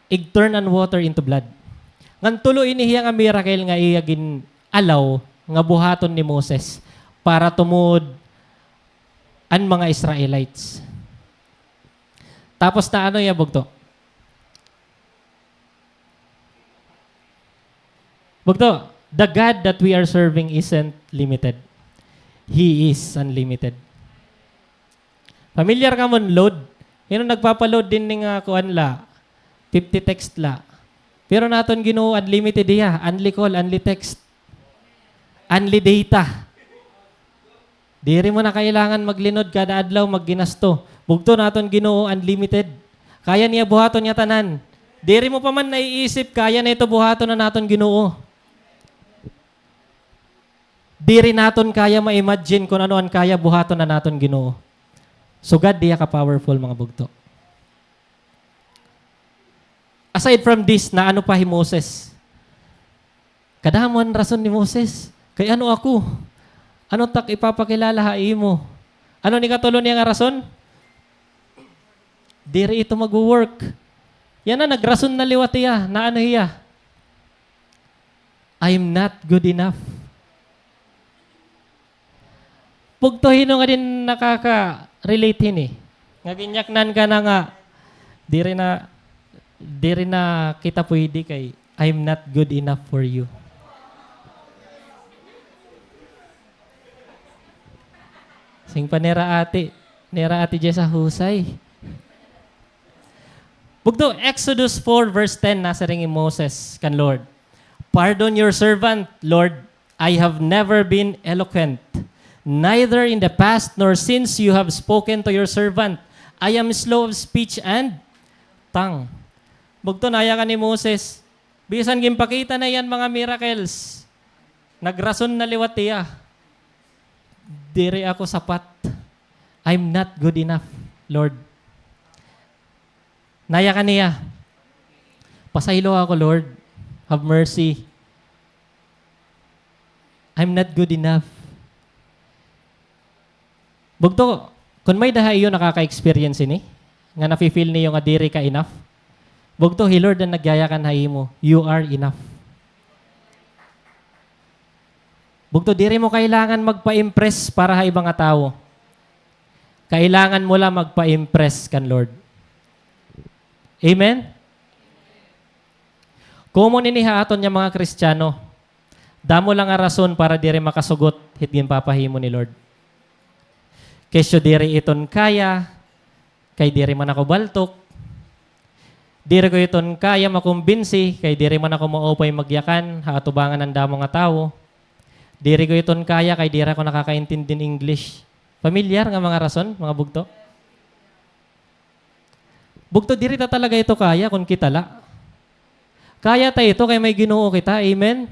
ig-turn an water into blood. Ngan tulo ini hiya nga miracle nga iya gin-allow nga buhaton ni Moses para tumod an mga Israelites. Tapos na ano iya, bugto? Bugto, the God that we are serving isn't limited. He is unlimited. Familiar kamo hin load? Hin-o nagpapa-load dinhi nga kuan la, fifty text la. Pero an aton Ginoo, unlimited hiya, unli call, unli text, unli data. Diri mo na kailangan maglinod kada adlaw, magginasto. Bugto, an aton Ginoo, unlimited. Kaya niya buhaton nga tanan. Diri mo pa man naiisip, kaya na ito buhaton han aton Ginoo. Diri naton kaya ma-imagine kon ano an kaya buhaton han aton Ginoo. Sugad hiya ka-powerful, mga bugto. Aside from this, naano pa hi Moses? Kadamo an rason ni Moses. Kay ano ako? Ano tak ipapakilala ha imo? Ano an ikatulo niya nga rason? Diri ito magwo-work. Yana, nagrason na liwat hiya. Naano hiya? "I'm not good enough." Bugto, hin-o ngadi an nakaka-relate hini? Nga ginyaknan ka na nga, diri na, diri na kita pwede kay I'm not good enough for you. Siring pa nira ate, nira ate Jessa, husay. Bugto, Exodus four verse ten, nasiring hi Moses kan Lord, "Pardon your servant, Lord. I have never been eloquent, neither in the past nor since you have spoken to your servant. I am slow of speech and tongue." Bugto, nayakan hi Moses. Bisan ginpakita na iya an mga miracles, nagrason na liwat hiya. "Diri ako sapat. I'm not good enough, Lord." Nayakan niya, "Pasayloa ako, Lord. Have mercy. I'm not good enough." Bugto, kon may-ada ha iyo nakaka-experience ini, nga nafi-feel niyo nga diri ka enough, bugto, hi Lord an nagyayakan ha imo, you are enough. Bugto, diri mo kailangan magpa-impress para ha iba nga tawo. Kailangan mo la magpa-impress kan Lord. Amen? Common ini ha aton nga mga Kristiyano. Damo la nga rason para diri makasugot hit ginpapahimo ni Lord. Kesyo diri iton kaya, kay diri man ako baltok. Diri ko iton kaya makumbinsi, kay diri man ako maupay magyakan ha atubangan han damo nga tawo. Diri ko iton kaya, kay diri ako nakakaintindi hin English. Pamilyar nga mga rason, mga bugto? Bugto, diri ta talaga ito kaya kon kita la. Kaya ta ito kay may Ginoo kita. Amen?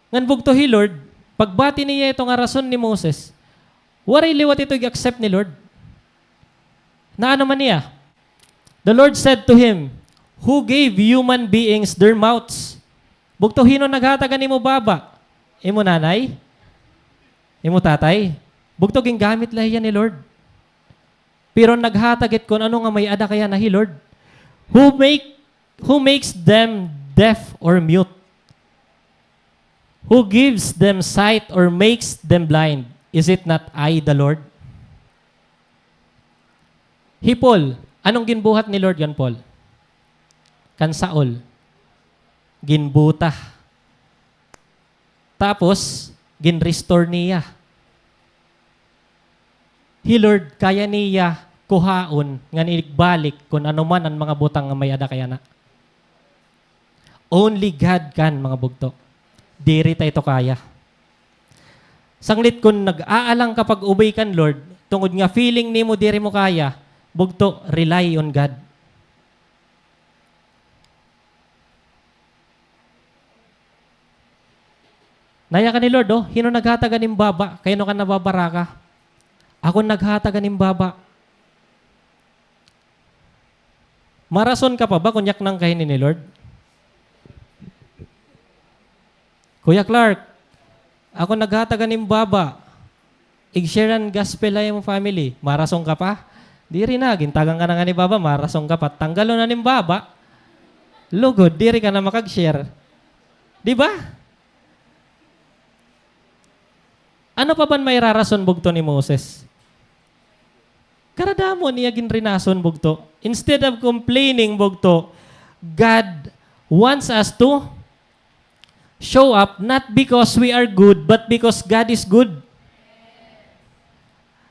Ngan bugto, hi Lord, pagbati niya ito nga rason ni Moses, Waray liwat ito ig-accept ni Lord. Naano man niya? The Lord said to him, "Who gave human beings their mouths?" Bugto, hin-o naghatag han imo baba? Imo nanay? Imo tatay? Bugto, gingamit la hiya ni Lord. Pero naghatag it kun ano nga may-ada kayana hi Lord. Who make, who makes them deaf or mute? Who gives them sight or makes them blind? Is it not I, the Lord? Hi Paul, anong ginbuhat ni Lord kan Paul? Kan Saul. Ginbuta. Tapos, gin-restore niya. Hi Lord, kaya niya kuhaon ngan igbalik kun ano man an mga butang nga may-ada kay ana. Only God can, mga bugto. Diri ta ito kaya. Sanglit kun nag-aalang ka pag-obey kan Lord, tungod nga feeling nimo diri mo kaya, bugto, rely on God. Naya ka ni Lord, oh, hin-o naghatag han im baba? Kay ano ka nababaraka? Ako naghatag han im baba. Marason ka pa ba kun yaknan ka hini ni Lord? Kuya Clark, ako naghatag han im baba. Ig-share an gospel ha imo family. Marason ka pa? Diri na, gintagan ka na ngani baba, marason ka pa. Tanggalon na nim baba. Lugod, diri ka na makag-share. Di ba? Ano pa ban mairarason bugto ni Moses? Karadamo niya ginrinason bugto. Instead of complaining bugto, God wants us to show up not because we are good, but because God is good.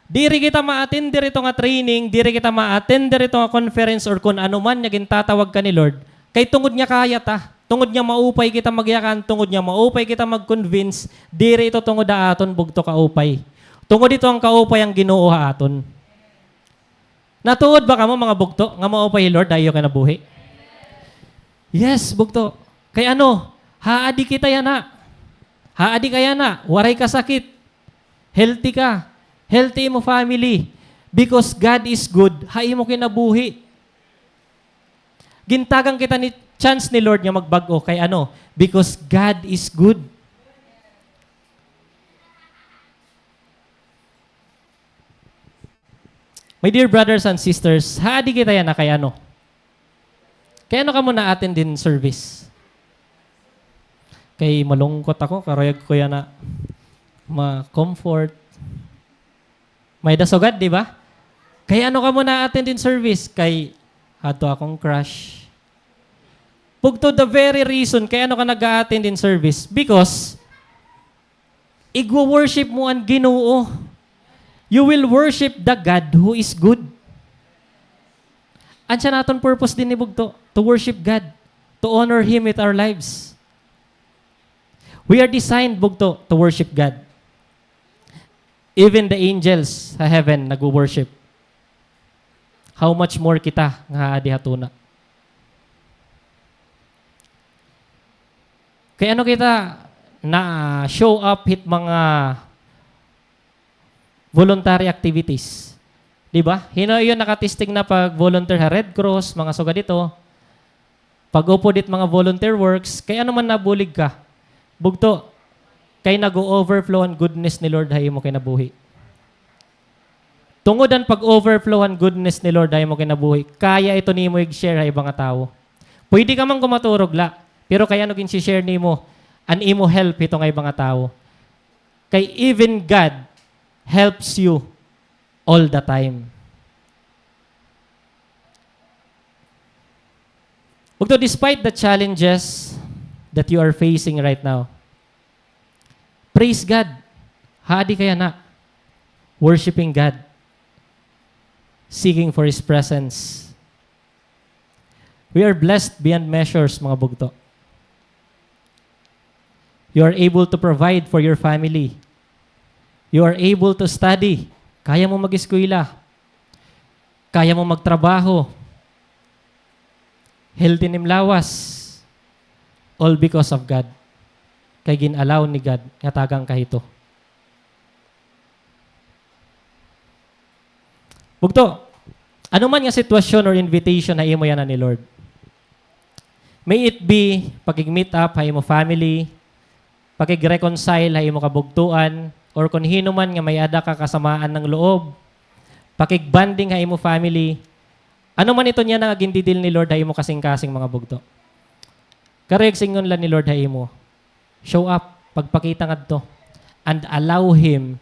Diri kita ma-attend diri ito nga training, diri kita ma-attend diri ito nga conference or kun ano man nga gintatawag ka ni Lord. Kay tungod nga kaya ta, tungod nga maupay kita magyakan, tungod nga maupay kita mag-convince, diri ito tungod ha aton bugto kaupay. Tungod ito an kaupay han Ginoo ha aton. Natuod ba kamo, mga bugto, nga maupay hi Lord ha iyo kinabuhi? Yes, bugto. Kay ano, haadi kita yana. Haadi ka yana, waray ka sakit. Healthy ka. Healthy imo family. Because God is good ha imo kinabuhi. Gintagan kita ni chance ni Lord nga magbag-o. Kay ano? Because God is good. My dear brothers and sisters, haadi kita yana kay ano? Kay ano kamo na-attend hin service? Kay malungkot ako, karuyag ko yana ma-comfort. May-ada sugad, di ba? Kay ano kamo na-attend hin service? Kay hadto akon crush. Bugto, the very reason kay ano ka nag-a-attend hin service, because igwo-worship mo an Ginoo. You will worship the God who is good. Asya an aton purpose dinhi, bugto, to worship God, to honor Him with our lives. We are designed, bugto, to worship God. Even the angels ha heaven nagwo-worship. How much more kita nga haadi ha tuna? Kay ano kita na-show up hit mga voluntary activities? Di ba? Hin-o iyo nakatisting na pag-volunteer ha Red Cross, mga sugad hito? Pag-upod hit mga volunteer works, kay ano man nabulig ka? Bugto, kay nag-o-overflow an goodness ni Lord ha imo kinabuhi. Tungod an pag-overflow han goodness ni Lord ha imo kinabuhi, kaya ito nimo ig-share ha iba nga tawo. Pwede ka man gumaturog la, pero kay ano gin-share nimo an imo help hito nga iba nga tawo? Kay even God helps you all the time. Bugto, despite the challenges that you are facing right now, praise God. Haadi ka yana. Worshiping God. Seeking for His presence. We are blessed beyond measures, mga bugto. You are able to provide for your family. You are able to study. Kaya mo mag-eskwela. Kaya mo magtrabaho. Healthy an im lawas. All because of God. Kay gin-allow ni God nga tagan ka hito. Bugto, ano man nga sitwasyon or invitation ha imo yana ni Lord. May it be, pakig-meet up ha imo family, pakig-reconcile ha imo kabugtoan, or kon hin-o man nga may-ada ka kasamaan ng loob, pakig-bonding ha imo family, ano man iton yana nga gindidil ni Lord ha imo kasingkasing, mga bugto. Karuyag sidngon la ni Lord ha imo, show up, pagpakita ngadto, and allow Him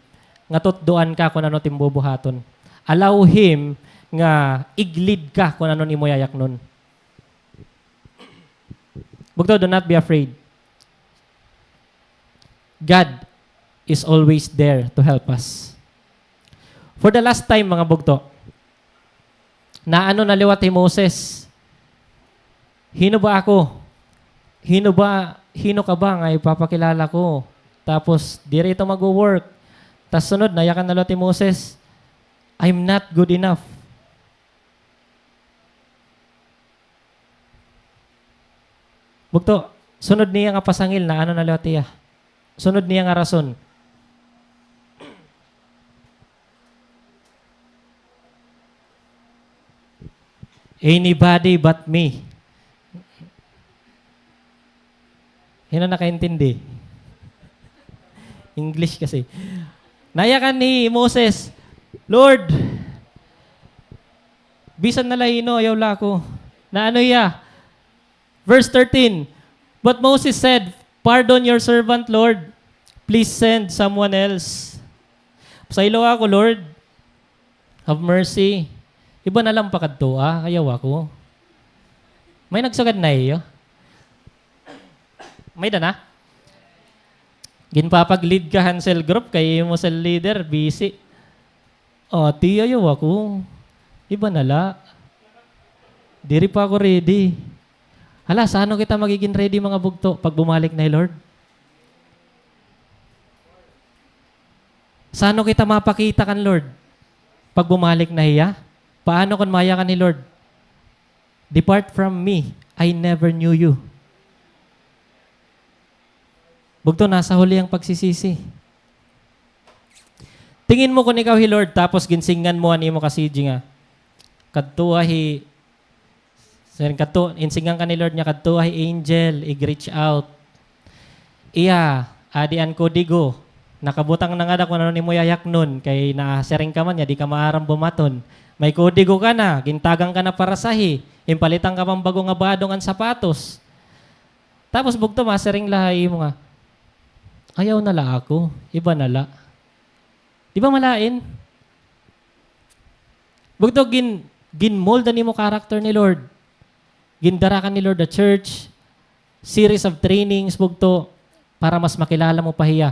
nga tutdoan ka kon ano it im bubuhaton. Allow Him nga ig-lead ka kon ano an imo yayaknon. Bugto, do not be afraid. God is always there to help us. For the last time, mga bugto, naano na liwat hi Moses. Hin-o ba ako? Hin-o ba, hin-o ka ba nga ipapakilala ko? Tapos, diri ito magwo-work. Tas sunod, nayakan na liwat hi Moses, "I'm not good enough." Bugto, sunod niya nga pasangil, naano na liwat hiya. Sunod niya nga rason. Anybody but me. Hin-o nakaintindi? English kasi. Nayakan hi Moses, "Lord, bisan na la hin-o, ayaw la ako." Naano hiya? Verse thirteen, "But Moses said, 'Pardon your servant, Lord. Please send someone else.'" Pasayloa ako, Lord. Have mercy. Iba na la an pakadtoa, ayaw ako. May nagsugad na ha iyo? May-ada na? Ginpapag-lead ka han cell group, kay imo cell leader, busy. "Ate, ayaw ako. Iba na la. Diri pa ako ready." Hala, sano kita magigin ready, mga bugto, pag bumalik na hi Lord? Sano kita mapakita kan Lord pag bumalik na hiya? Paano kon mayakan hi Lord, "Depart from me, I never knew you"? Bugto, nasa huli an pagsisisi. Tingin mo kon ikaw hi Lord, tapos ginsidngan mo an imo ka-C G nga, kadtoa hi Siring kadto, insidngan ka ni Lord nga kadtoa hi angel, ig-reach out. Iya, adi an kodigo. Nakabutang na ngada kon ano an imo yayaknon, kay nasiring ka man nga di ka maaram bumaton. May kodigo ka na, gintagan ka na parasahe, ginpalitan ka man bag-o nga bado ngan sapatos. Tapos bugto, masiring la ha imo nga, "Ayaw na la ako, iba na la." Di ba malain? Bugto, gin-, gin-mold an imo character ni Lord. Gindara ka ni Lord ha church, series of trainings, bugto, para mas makilala mo pa hiya.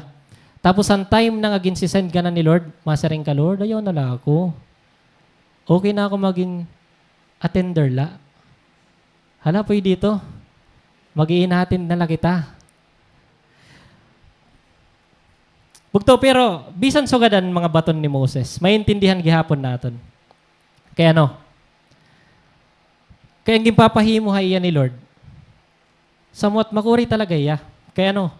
Tapos, an time na nga ginsisend ka na ni Lord, masiring ka, "Lord, ayaw na la ako. Okay na ako magin attender la." Hala, pwede ito. Mag-i-inatend na la kita. Bugto, pero bisan sugad an mga baton ni Moses, maintindihan gihapon naton. Kay ano? Kay an ginpapahimo ha iya ni Lord, somewhat makuri talaga hiya. Kay ano?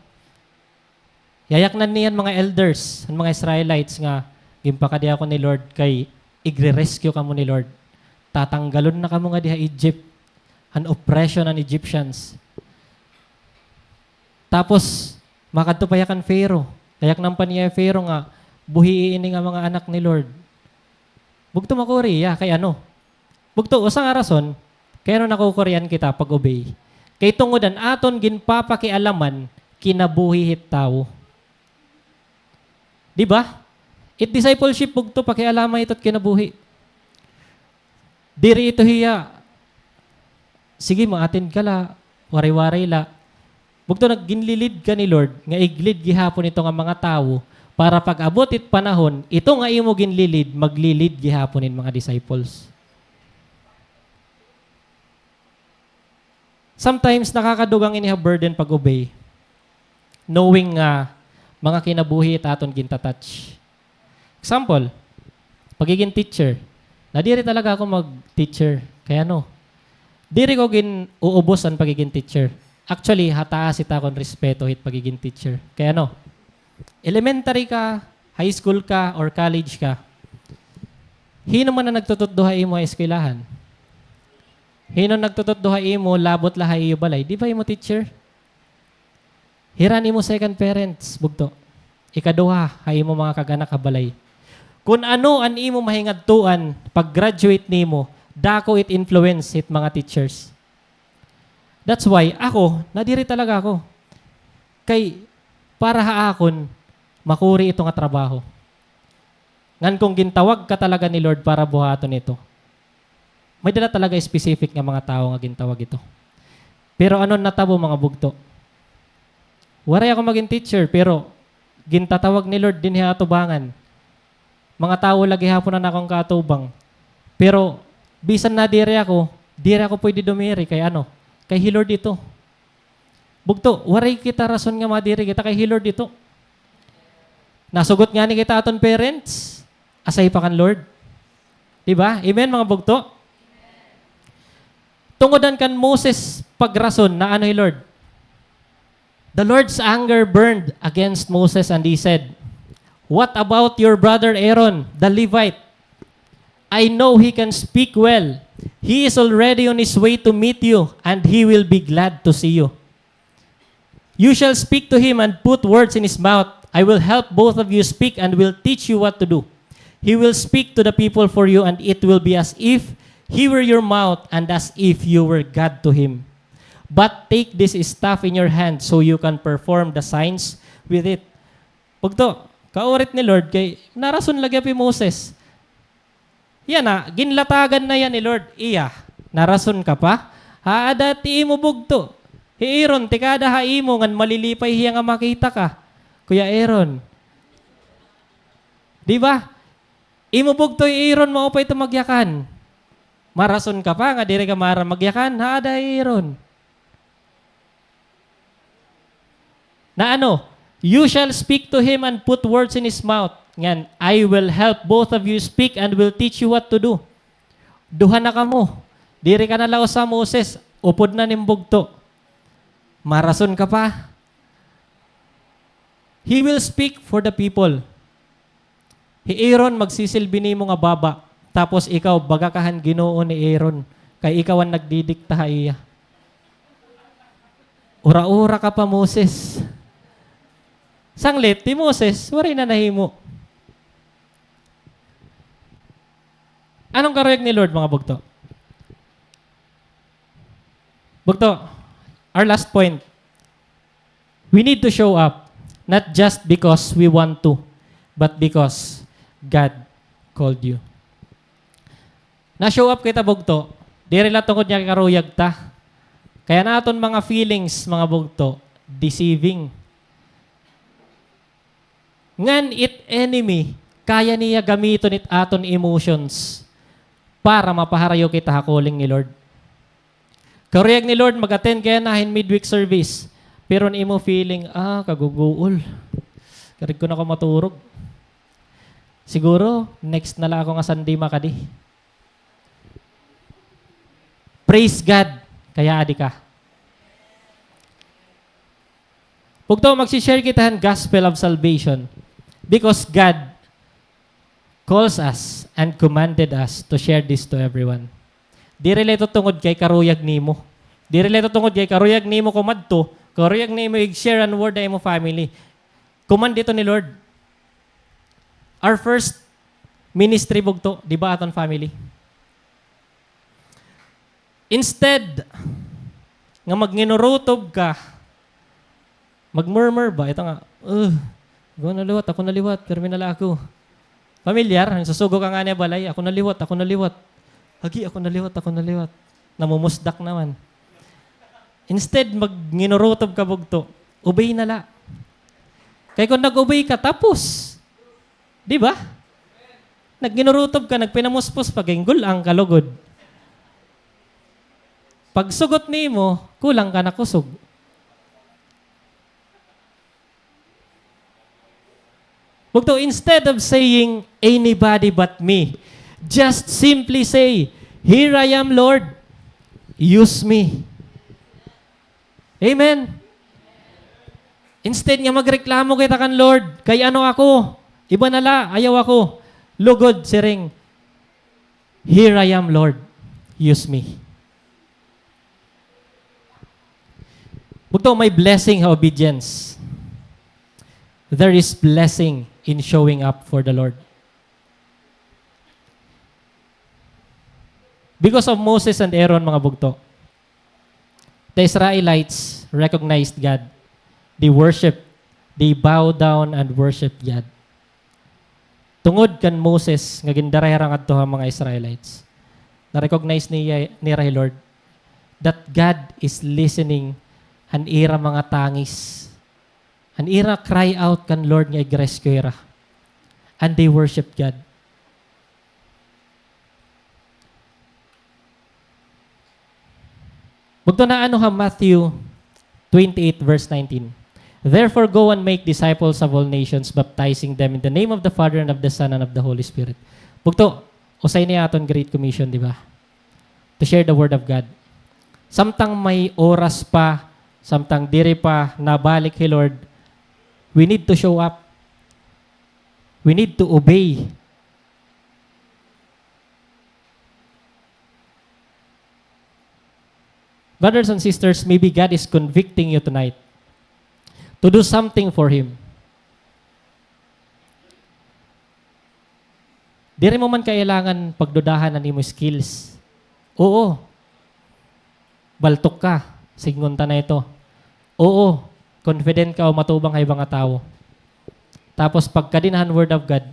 Yayaknan niya an mga elders, an mga Israelites nga, "Ginpakadi ako ni Lord kay igre-rescue kamo ni Lord. Tatanggalon na kamo ngadi ha Egypt, han oppression han Egyptians." Tapos, makadto pa hiya kan Pharaoh. Yayaknan pa niya hi Pharaoh nga, "Buhii ini nga mga anak ni Lord." Bugto, makuri hiya, kay ano? Bugto, usa nga rason, kay ano nakukurian kita pag-obey? Kay tungod an aton ginpapakialaman kinabuhi hit tawo. Di ba? It discipleship, bugto, pakialama ito hit kinabuhi. Diri ito hiya, "Sige, ma-attend ka la, waray-waray la." Bugto, nag-, ginli-lead ka ni Lord, nga ig-lead gihapon ito nga mga tawo, para pag-abot it panahon, ito nga imo ginli-lead, magli-lead gihapon hin mga disciples. Sometimes, nakakadugang ini ha burden pag-obey, knowing nga mga kinabuhi it aton ginta-touch. Example, pagigin teacher. Nadiri talaga ako mag-teacher. Kay ano? Diri ko gin-uubos an pagigin teacher. Actually, ha taas it akon respeto hit pagigin teacher. Kay ano? Elementary ka, high school ka, or college ka, Hin-o man an nagtututdo ha imo ha eskwelahan? Hin-o nagtututdo ha imo labot la ha iyo balay? Di ba imo teacher? Hira an imo second parents, bugto. Ikaduha ha imo mga kag-anak ha balay. Kon ano an imo mahingadtuan pag-graduate nimo, dako it influence hit mga teachers. That's why ako, nadiri talaga ako. Kay para ha akon, makuri ito nga trabaho. Ngan kon gintawag ka talaga ni Lord para buhaton ito, may dala talaga specific nga mga tawo nga gintawag ito. Pero ano an natabo, mga bugto? Waray ako magin teacher, pero gintatawag ni Lord dinhi ha atubangan. Mga tawo la gihapon an akon kaatubang. Pero bisan nadiri ako, diri ako pwede dumiri kay ano? Kay hi Lord ito. Bugto, waray kita rason nga madiri kita kay hi Lord ito. Nasugot ngani kita aton parents, asay pa kan Lord. Di ba? Amen, mga bugto? Tungod an kan Moses pagrason, naano hi Lord? The Lord's anger burned against Moses and he said, "What about your brother Aaron, the Levite? I know he can speak well. He is already on his way to meet you, and he will be glad to see you. You shall speak to him and put words in his mouth. I will help both of you speak and will teach you what to do. He will speak to the people for you, and it will be as if he were your mouth and as if you were God to him. But take this staff in your hand so you can perform the signs with it." Bugto, kaurit ni Lord kay narason la gihap hi Moses. Yana, ginlatagan na hiya ni Lord. Iya, narason ka pa? Haada it imo bugto. Hi Aaron, tikada ha imo ngan malilipay hiya nga makita ka. Kuya Aaron. Di ba? Imo bugto hi Aaron, maupay ito magyakan. Marason ka pa nga diri ka maaram magyakan? Haada hi Aaron. Na ano, "You shall speak to him and put words in his mouth. Ngan, I will help both of you speak and will teach you what to do." Duha na kamo. Diri ka na la usa, Moses. Upod na an im bugto. Marason ka pa. He will speak for the people. Hi Aaron magsisilbi nimo nga baba, tapos ikaw baga ka han Ginoo ni Aaron, kay ikaw an nagdidikta ha iya. Ura-ura ka pa, Moses. Sanglit, hi Moses, waray na nahimo. Ano an karuyag ni Lord, mga bugto? Bugto, our last point. We need to show up, not just because we want to, but because God called you. Na-show up kita, bugto, diri la tungod nga karuyag ta. Kay an aton mga feelings, mga bugto, deceiving. Ngan it enemy, kaya niya gamiton it aton emotions para mapaharayo kita ha calling ni Lord. Karuyag ni Lord, mag-attend ka yana hin midweek service. Pero an imo feeling, ah, kaguguol. Karuyag ko na ako maturog. Siguro, next na la ako nga Sunday makadi. Praise God, kay aadi ka. Bugto, magsi-share kita han gospel of salvation because God calls us and commanded us to share this to everyone. Diri la ito tungod kay karuyag nimo. Diri la ito tungod kay karuyag nimo kumadto, karuyag nimo ig-share an word ha imo family. Command ito ni Lord. Our first ministry, bugto, di ba, aton family? Instead nga magnginurutob ka, mag-murmur ba? Ito nga, "Ugh, ako na liwat, ako na liwat, pirmi na la ako." Familiar? Nagsusugo ka ngani ha balay, "Ako na liwat, ako na liwat. Agi, ako na liwat, ako na liwat." Namumusdak naman. Instead, magnginurutob ka, bugto, obey na la. Kay kon nag-obey ka, tapos. Di ba? Nagnginurutob ka, nagpinamuspos pa, ginggul-ang ka lugod. Pagsugot nimo, kulang ka na kusog. Bugto, instead of saying, "Anybody but me," just simply say, "Here I am, Lord. Use me." Amen. Instead nga magreklamo kita kan Lord, "Kay ano ako? Iba na la, ayaw ako." Lugod, siring, "Here I am, Lord. Use me." Bugto, may blessing ha obedience. There is blessing in showing up for the Lord. Because of Moses and Aaron, mga bugto, the Israelites recognized God. They worship. They bow down and worship God. Tungod kan Moses nga gindara hira ngadto ha mga Israelites, na-recognize niya, nira hi Lord, that God is listening han ira mga tangis, han ira cry out kan Lord nga ig-rescue hira. And they worship God. Bugto, naano ha Matthew twenty-eight verse nineteen, "Therefore, go and make disciples of all nations, baptizing them in the name of the Father and of the Son and of the Holy Spirit." Bugto, usa ini ha aton Great Commission, di ba? To share the word of God. Samtang may oras pa, samtang diri pa nabalik hi Lord, we need to show up. We need to obey. Brothers and sisters, maybe God is convicting you tonight to do something for Him. Diri mo man kailangan pagdudahan an imo skills. Oo. Baltok ka, sidngon ta na ito. Oo, confident ka o matubang ha iba nga tawo. Tapos pagkadin han Word of God,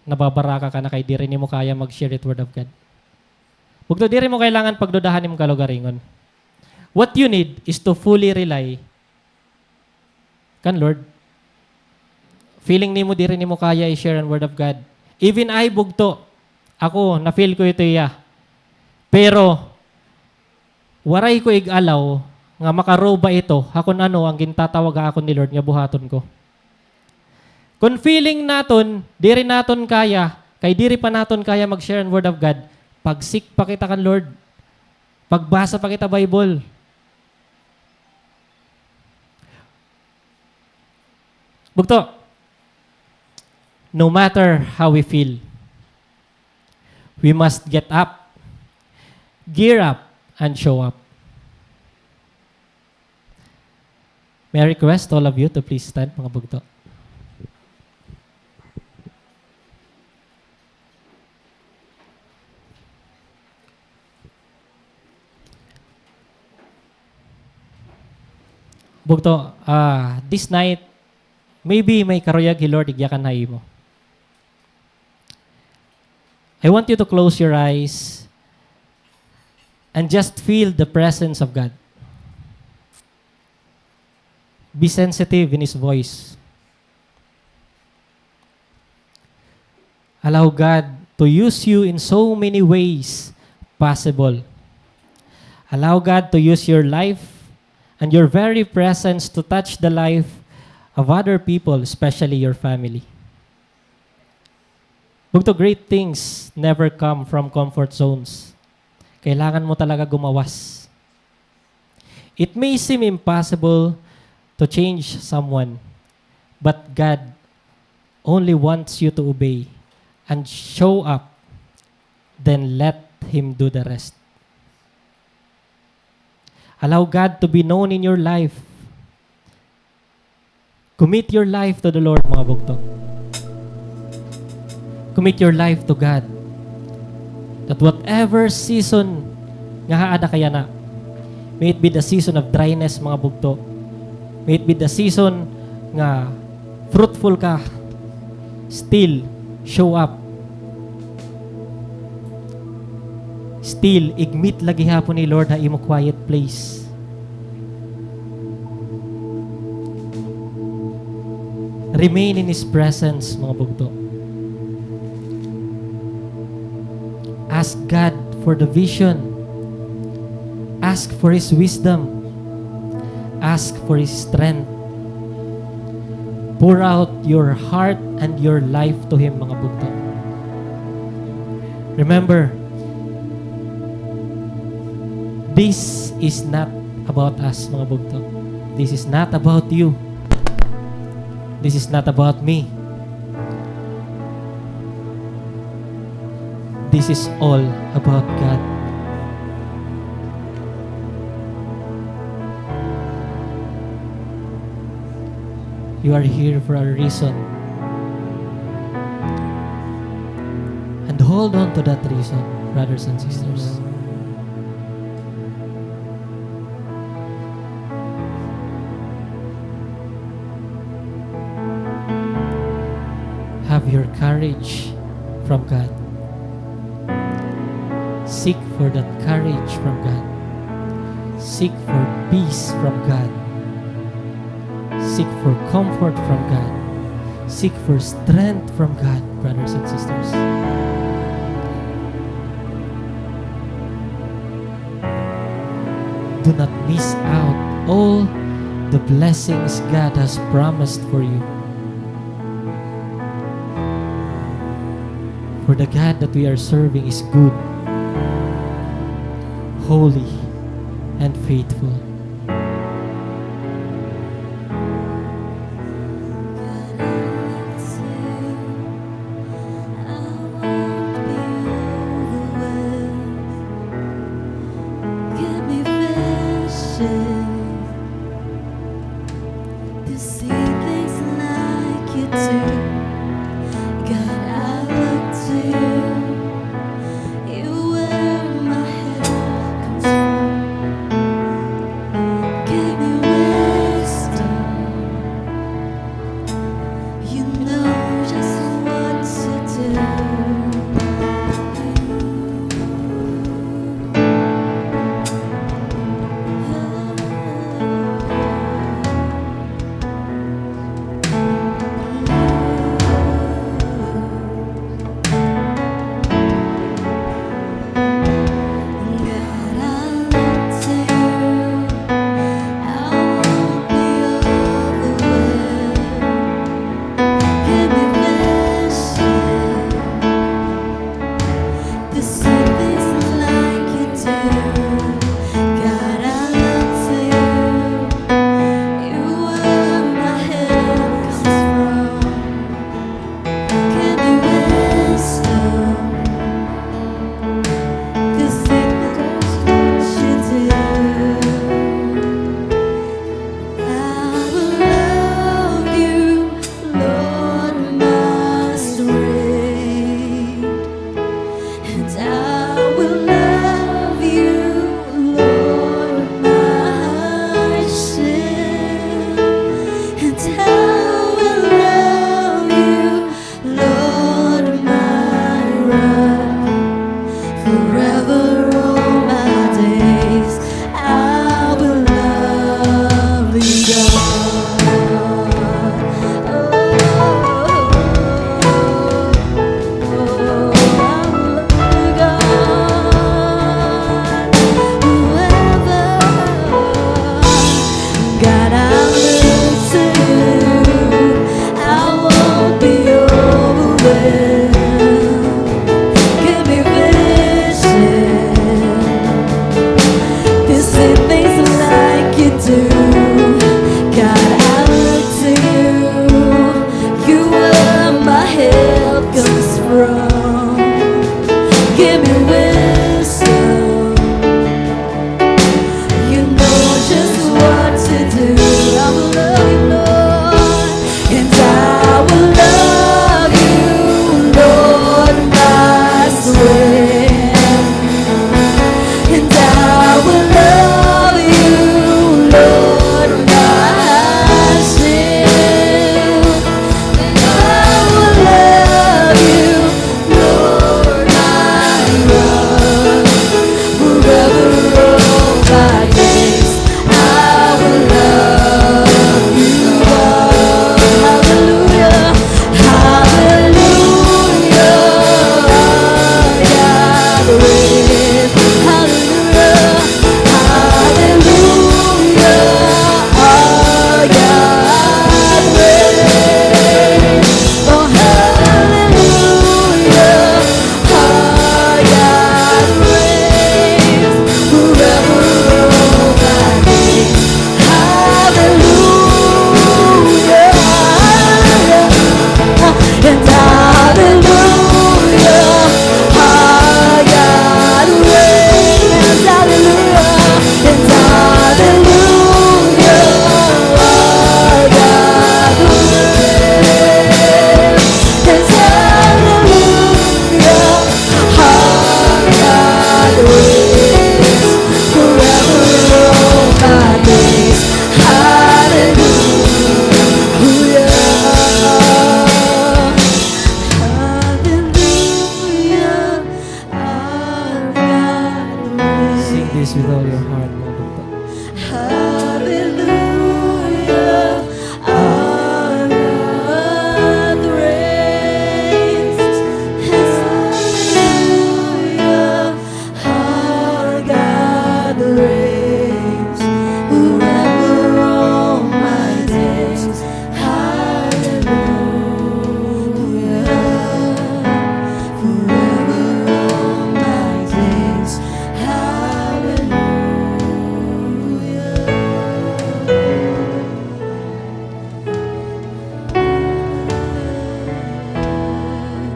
nababaraka ka na kay diri nimo kaya mag-share it Word of God. Bugto, diri mo kailangan pagdudahan imo kalugaringon. What you need is to fully rely kan Lord. Feeling nimo diri nimo kaya i-share an Word of God. Even I, bugto, ako, na-feel ko ito iya. Pero waray ko ig-allow nga makaroba ito ha kun ano an gintatawag ha akon ni Lord nga buhaton ko. Kun feeling naton, diri naton kaya, kay diri pa naton kaya mag-share an Word of God, pag-seek pa kita kan Lord. Pagbasa pa kita Bible. Bugto, no matter how we feel, we must get up, gear up, and show up. May I request all of you to please stand, mga bugto. Bugto, ah, this night, maybe may karuyag hi Lord igyakan ha imo. I want you to close your eyes and just feel the presence of God. Be sensitive in His voice. Allow God to use you in so many ways possible. Allow God to use your life and your very presence to touch the life of other people, especially your family. Bugto, great things never come from comfort zones. Kailangan mo talaga gumawas. It may seem impossible to change someone, but God only wants you to obey and show up, then let Him do the rest. Allow God to be known in your life. Commit your life to the Lord, mga bugto. Commit your life to God. That whatever season nga haada ka yana, may it be the season of dryness, mga bugto, may it be the season nga fruitful ka, still show up. Still, igmit la gihapon ni Lord ha imo quiet place. Remain in His presence, mga bugto. Ask God for the vision. Ask for His wisdom. Ask for His strength. Pour out your heart and your life to Him, mga bugto. Remember, this is not about us, mga bugto. This is not about you. This is not about me. This is all about God. You are here for a reason. And hold on to that reason, brothers and sisters. Have your courage from God. Seek for that courage from God. Seek for peace from God. Seek for comfort from God. Seek for strength from God, brothers and sisters. Do not miss out all the blessings God has promised for you. For the God that we are serving is good, holy, and faithful. God, I look to you. I won't be overwhelmed. Give me vision to see things like you do. God, I look to you. You're where my help comes from. Give me wisdom. You know just what to do.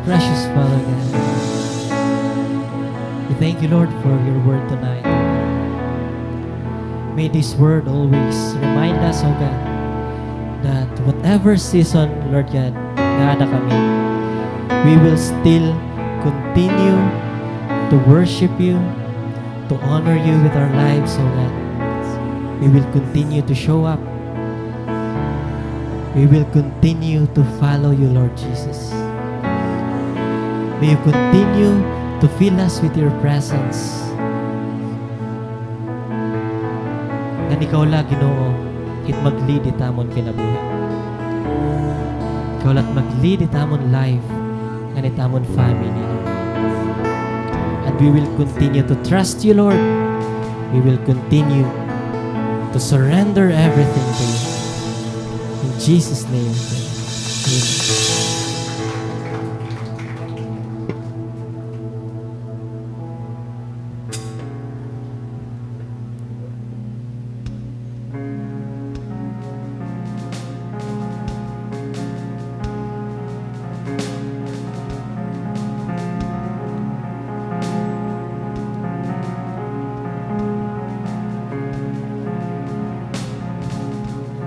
Precious Father God, we thank you, Lord, for your word tonight. May this word always remind us, O God, that whatever season, Lord God, nga ada kami, we will still continue to worship you, to honor you with our lives, O God. We will continue to show up. We will continue to follow you, Lord Jesus. May you continue to fill us with your presence. Ngan ikaw la, Ginoo, it mag-lead it amon kinabuhi. Ikaw la it mag-lead it amon life. Ngan it amon family, Lord. And we will continue to trust you, Lord. We will continue to surrender everything to you. In Jesus' name, amen.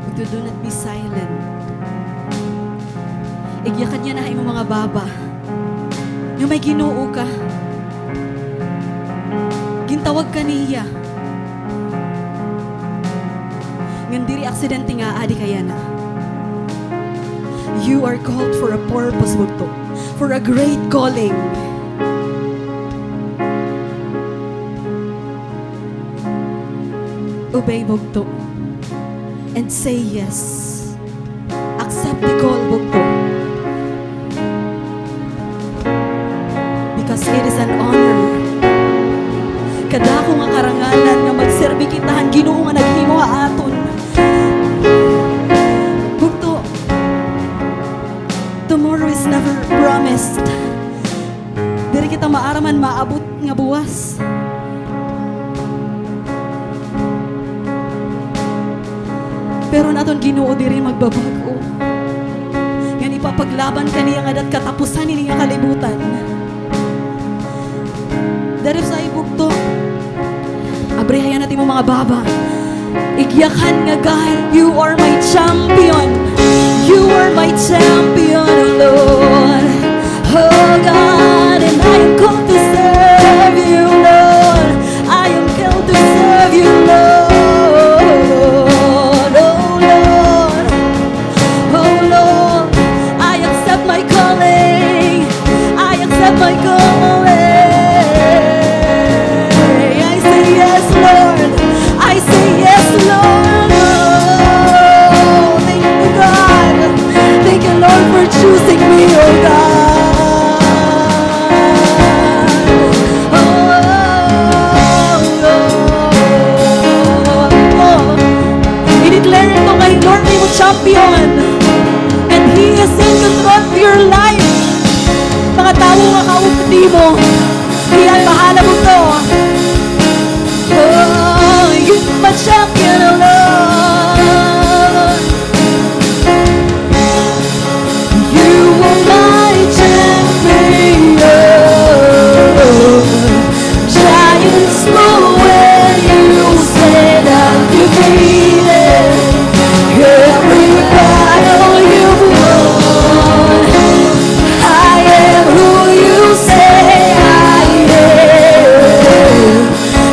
Bugto, do not be silent. Igyakan niyan ha imo mga baba nga may Ginoo ka. Gintawag ka niya. Ngan diri aksidente nga aadi ka yana. You are called for a purpose, bugto. For a great calling. Obey, bugto. And say yes. Accept the call, bugto. Because it is an honor. Kadako nga karangalan nga magserbi kita han Ginoo nga naghimo ha aton. Bugto, tomorrow is never promised. Diri kita maaram han maabot nga buwas. Pero an aton Ginoo diri magbabag-o. Ngan ipapaglaban ka niya ngada ha katapusan hini nga kalibutan. That is why, bugto, abriha yana it imo mga baba. Igyakan nga, God, you are my champion. You are my champion, oh Lord. Oh God, and I am called to serve you, Lord. I am called to serve you, Lord. Oh Lord. Oh Lord, I accept my calling. I accept my calling. I say yes, Lord. I say yes, Lord. Oh, thank you, God. Thank you, Lord, for choosing me, oh God. Oh, oh, oh. I-declare ito kay Lord, imo champion. And He is in control of your life. Mga tawo nga kaupod nimo, Iya an bahala, bugto. Oh, you are my champion, oh Lord. You are my champion. Giants fall when you stand undefeated. Every battle you've won, I am who you say I am.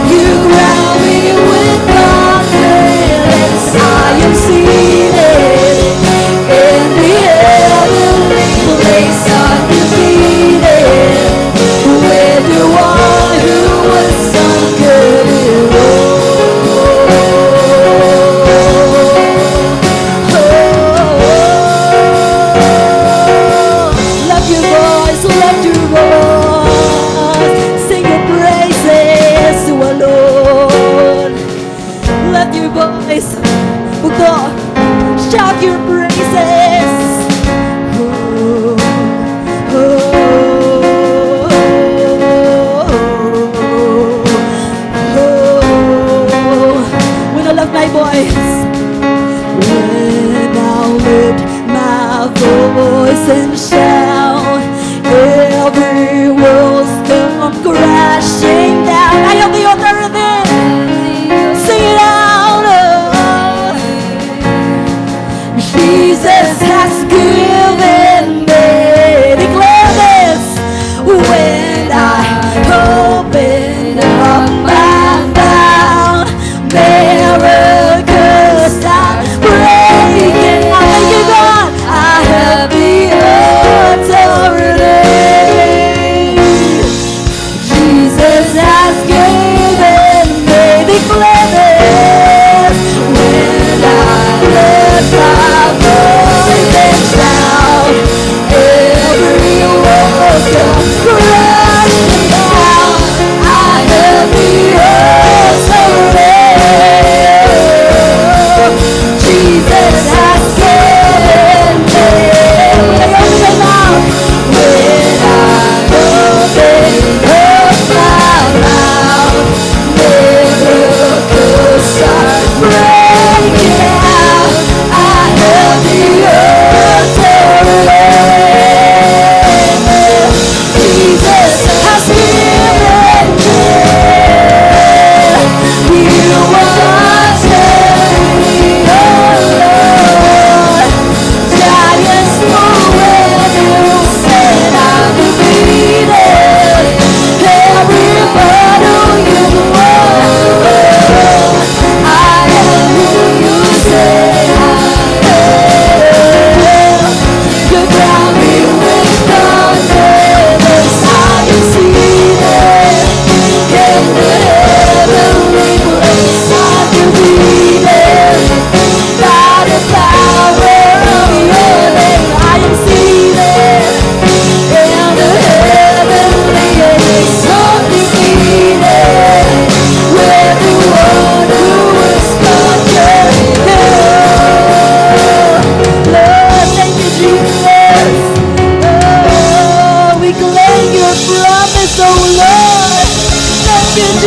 You crown me with confidence. I am seated in the heavenly place, undefeated, with the one who was conquered. Oh, oh, oh, oh. Lift your voice, lift your voice. Sing your praises to our Lord. Lift your voice. Bugto, shout your praises. Oh, oh, oh, oh, oh. When I lift my voice, when I lift my voice and shout,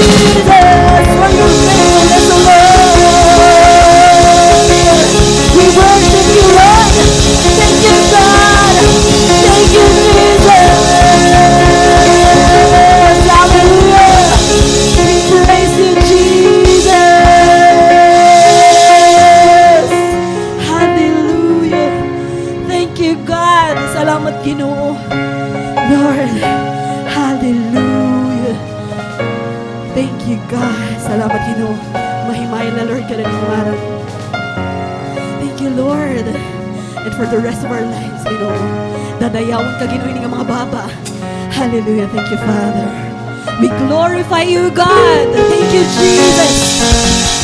Jesus, for your faithfulness, O Lord. We worship you, Lord. Thank you, God. Thank you, Jesus. Hallelujah. We praise you, Jesus. Hallelujah. Thank you, God. Salamat, Ginoo. Lord, hallelujah. Thank you, God. Salamat, Ginoo. Mahimayan na, Lord, ka na ngaran. Thank you, Lord. And for the rest of our lives, Ginoo, dadayawon ka, Ginoo, ini nga mga baba. Hallelujah. Thank you, Father. We glorify you, God. Thank you, Jesus.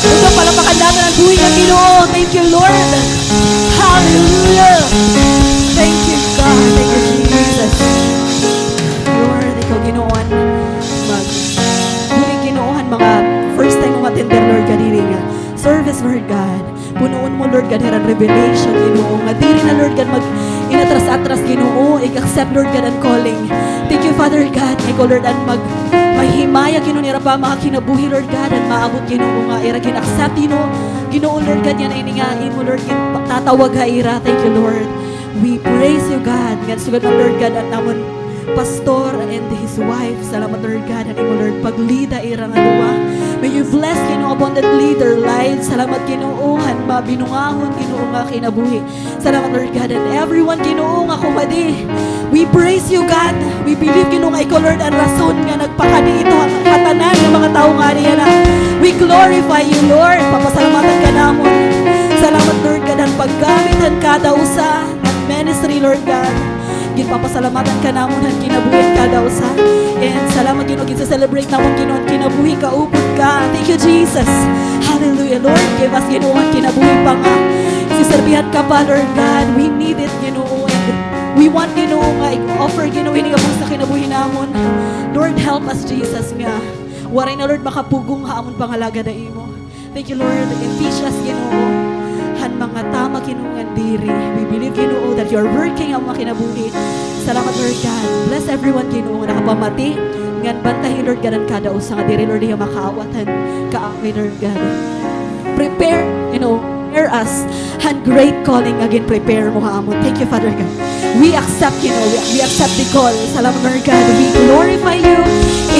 Ito, palapakan natin ang buhay ng Ginoo. Thank you, Lord. Hallelujah. Thank you, God. Thank you, Jesus. Lord, ikaw, Ginoo, an mag-, bulig, Ginoo, an mga first time umattend, Lord, ganini nga service, Lord God. Punuon mo, Lord God, hira hin revelation, Ginoo, nga diri na, Lord God, mag-inatras-atras, Ginoo, ig-accept, Lord God, an calling. Thank you, Father God, nga ikaw, Lord, an mag-, mahimaya, Ginoo, nira pa mga kinabuhi, Lord God, an maabot, Ginoo, nga ira gin-accept, Ginoo, Ginoo, Lord God, yana ini nga imo, Lord, gintatawag ha ira. Thank you, Lord. We praise you, God. Ngan sugad man, Lord God, an amon pastor and his wife. Salamat, Lord God, han imo, Lord, pag-lead ha ira nga duha. May you bless, Ginoo, abundantly their lives. Salamat, Ginoo, han mabinungahon, Ginoo, nga kinabuhi. Salamat, Lord God, and everyone, Ginoo, nga kumadi. We praise you, God. We believe, Ginoo, nga ikaw, Lord, an rason nga nagpakadi ito ha, ha tanan nga mga tawo nga ari yana. We glorify you, Lord. Papasalamatan ka namon. Salamat, Lord God, han paggamit han kada usa. Ministry, Lord God. Ginpapasalamatan ka namon han kinabuhi han kada usa. And salamat, Ginoo, ginse-celebrate namon, Ginoo, an kinabuhi kaupod ka. Thank you, Jesus. Hallelujah, Lord. Give us, Ginoo, an kinabuhi pa nga siserbihan ka pa, Lord God. We need it, Ginoo. And we want, Ginoo, nga i-offer, Ginoo, ini nga bugos nga kinabuhi namon. Lord, help us, Jesus, nga waray na, Lord, makapugong ha amon pangalagad ha imo. Thank you, Lord. And teach us, Ginoo, han mga tama, Ginoo, ngan diri. We believe, Ginoo, that you are working ha mga kinabuhi. Salamat, Lord God. Bless everyone, Ginoo, nga nakapamati. Ngan bantahi, Lord God, an kada usa nga diri, Lord, hiya makaawat han kaaway, Lord God. Prepare, Ginoo, prepare us han great calling nga gin-prepare mo ha amon. Thank you, Father God. We accept, Ginoo. We, we accept the call. Salamat, Lord God. We glorify you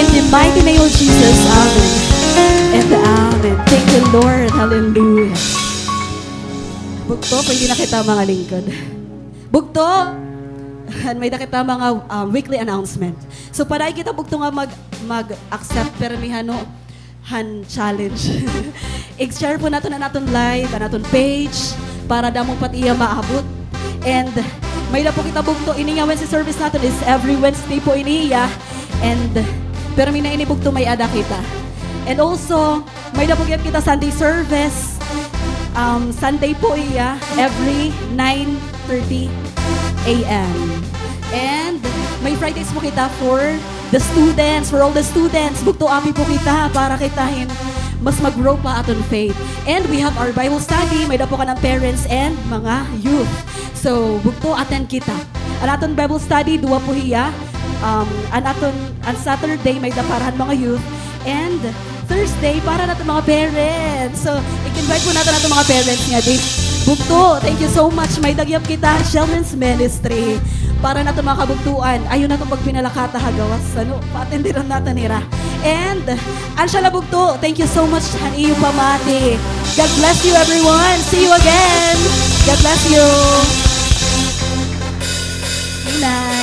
in the mighty name of Jesus. Amen. And amen. Thank you, Lord. Hallelujah. Bugto, pwede na kita, mga lingkod. Bugto, may-ada kita mga, um, weekly announcement. So, padayon kita, bugto, nga mag-, mag-accept pirmi, ano, han challenge. I-share po naton an aton live, an aton page, para damo pa it iya maabot. And may-ada po kita bugto, ini nga Wednesday service naton is every Wednesday po ini iya. And pirmi na ini bugto, may-ada kita. And also, may-ada po gihap kita Sunday service. Um, Sunday po iya, every nine thirty A M. And may Fridays po kita for the students, for all the students, bugto, api po kita para kita hin mas mag-grow pa aton faith. And we have our Bible study, may-ada po kanan parents and mga youth. So, bugto, attend kita. An aton Bible study, duha po hiya. Um, an aton, an Saturday, may-ada para han mga youth. And Thursday, para naton mga parents. So, i-invite po naton aton mga parents ngadi. Bugto, thank you so much. May-ada gihap kita, Children's Ministry. Para naton mga kabugtoan, ayaw naton pagpinalakata ha gawas. Ano, pa-attenderan naton hira. And, Ansya la bugto, thank you so much han iyo pamati. God bless you, everyone. See you again. God bless you. Ina.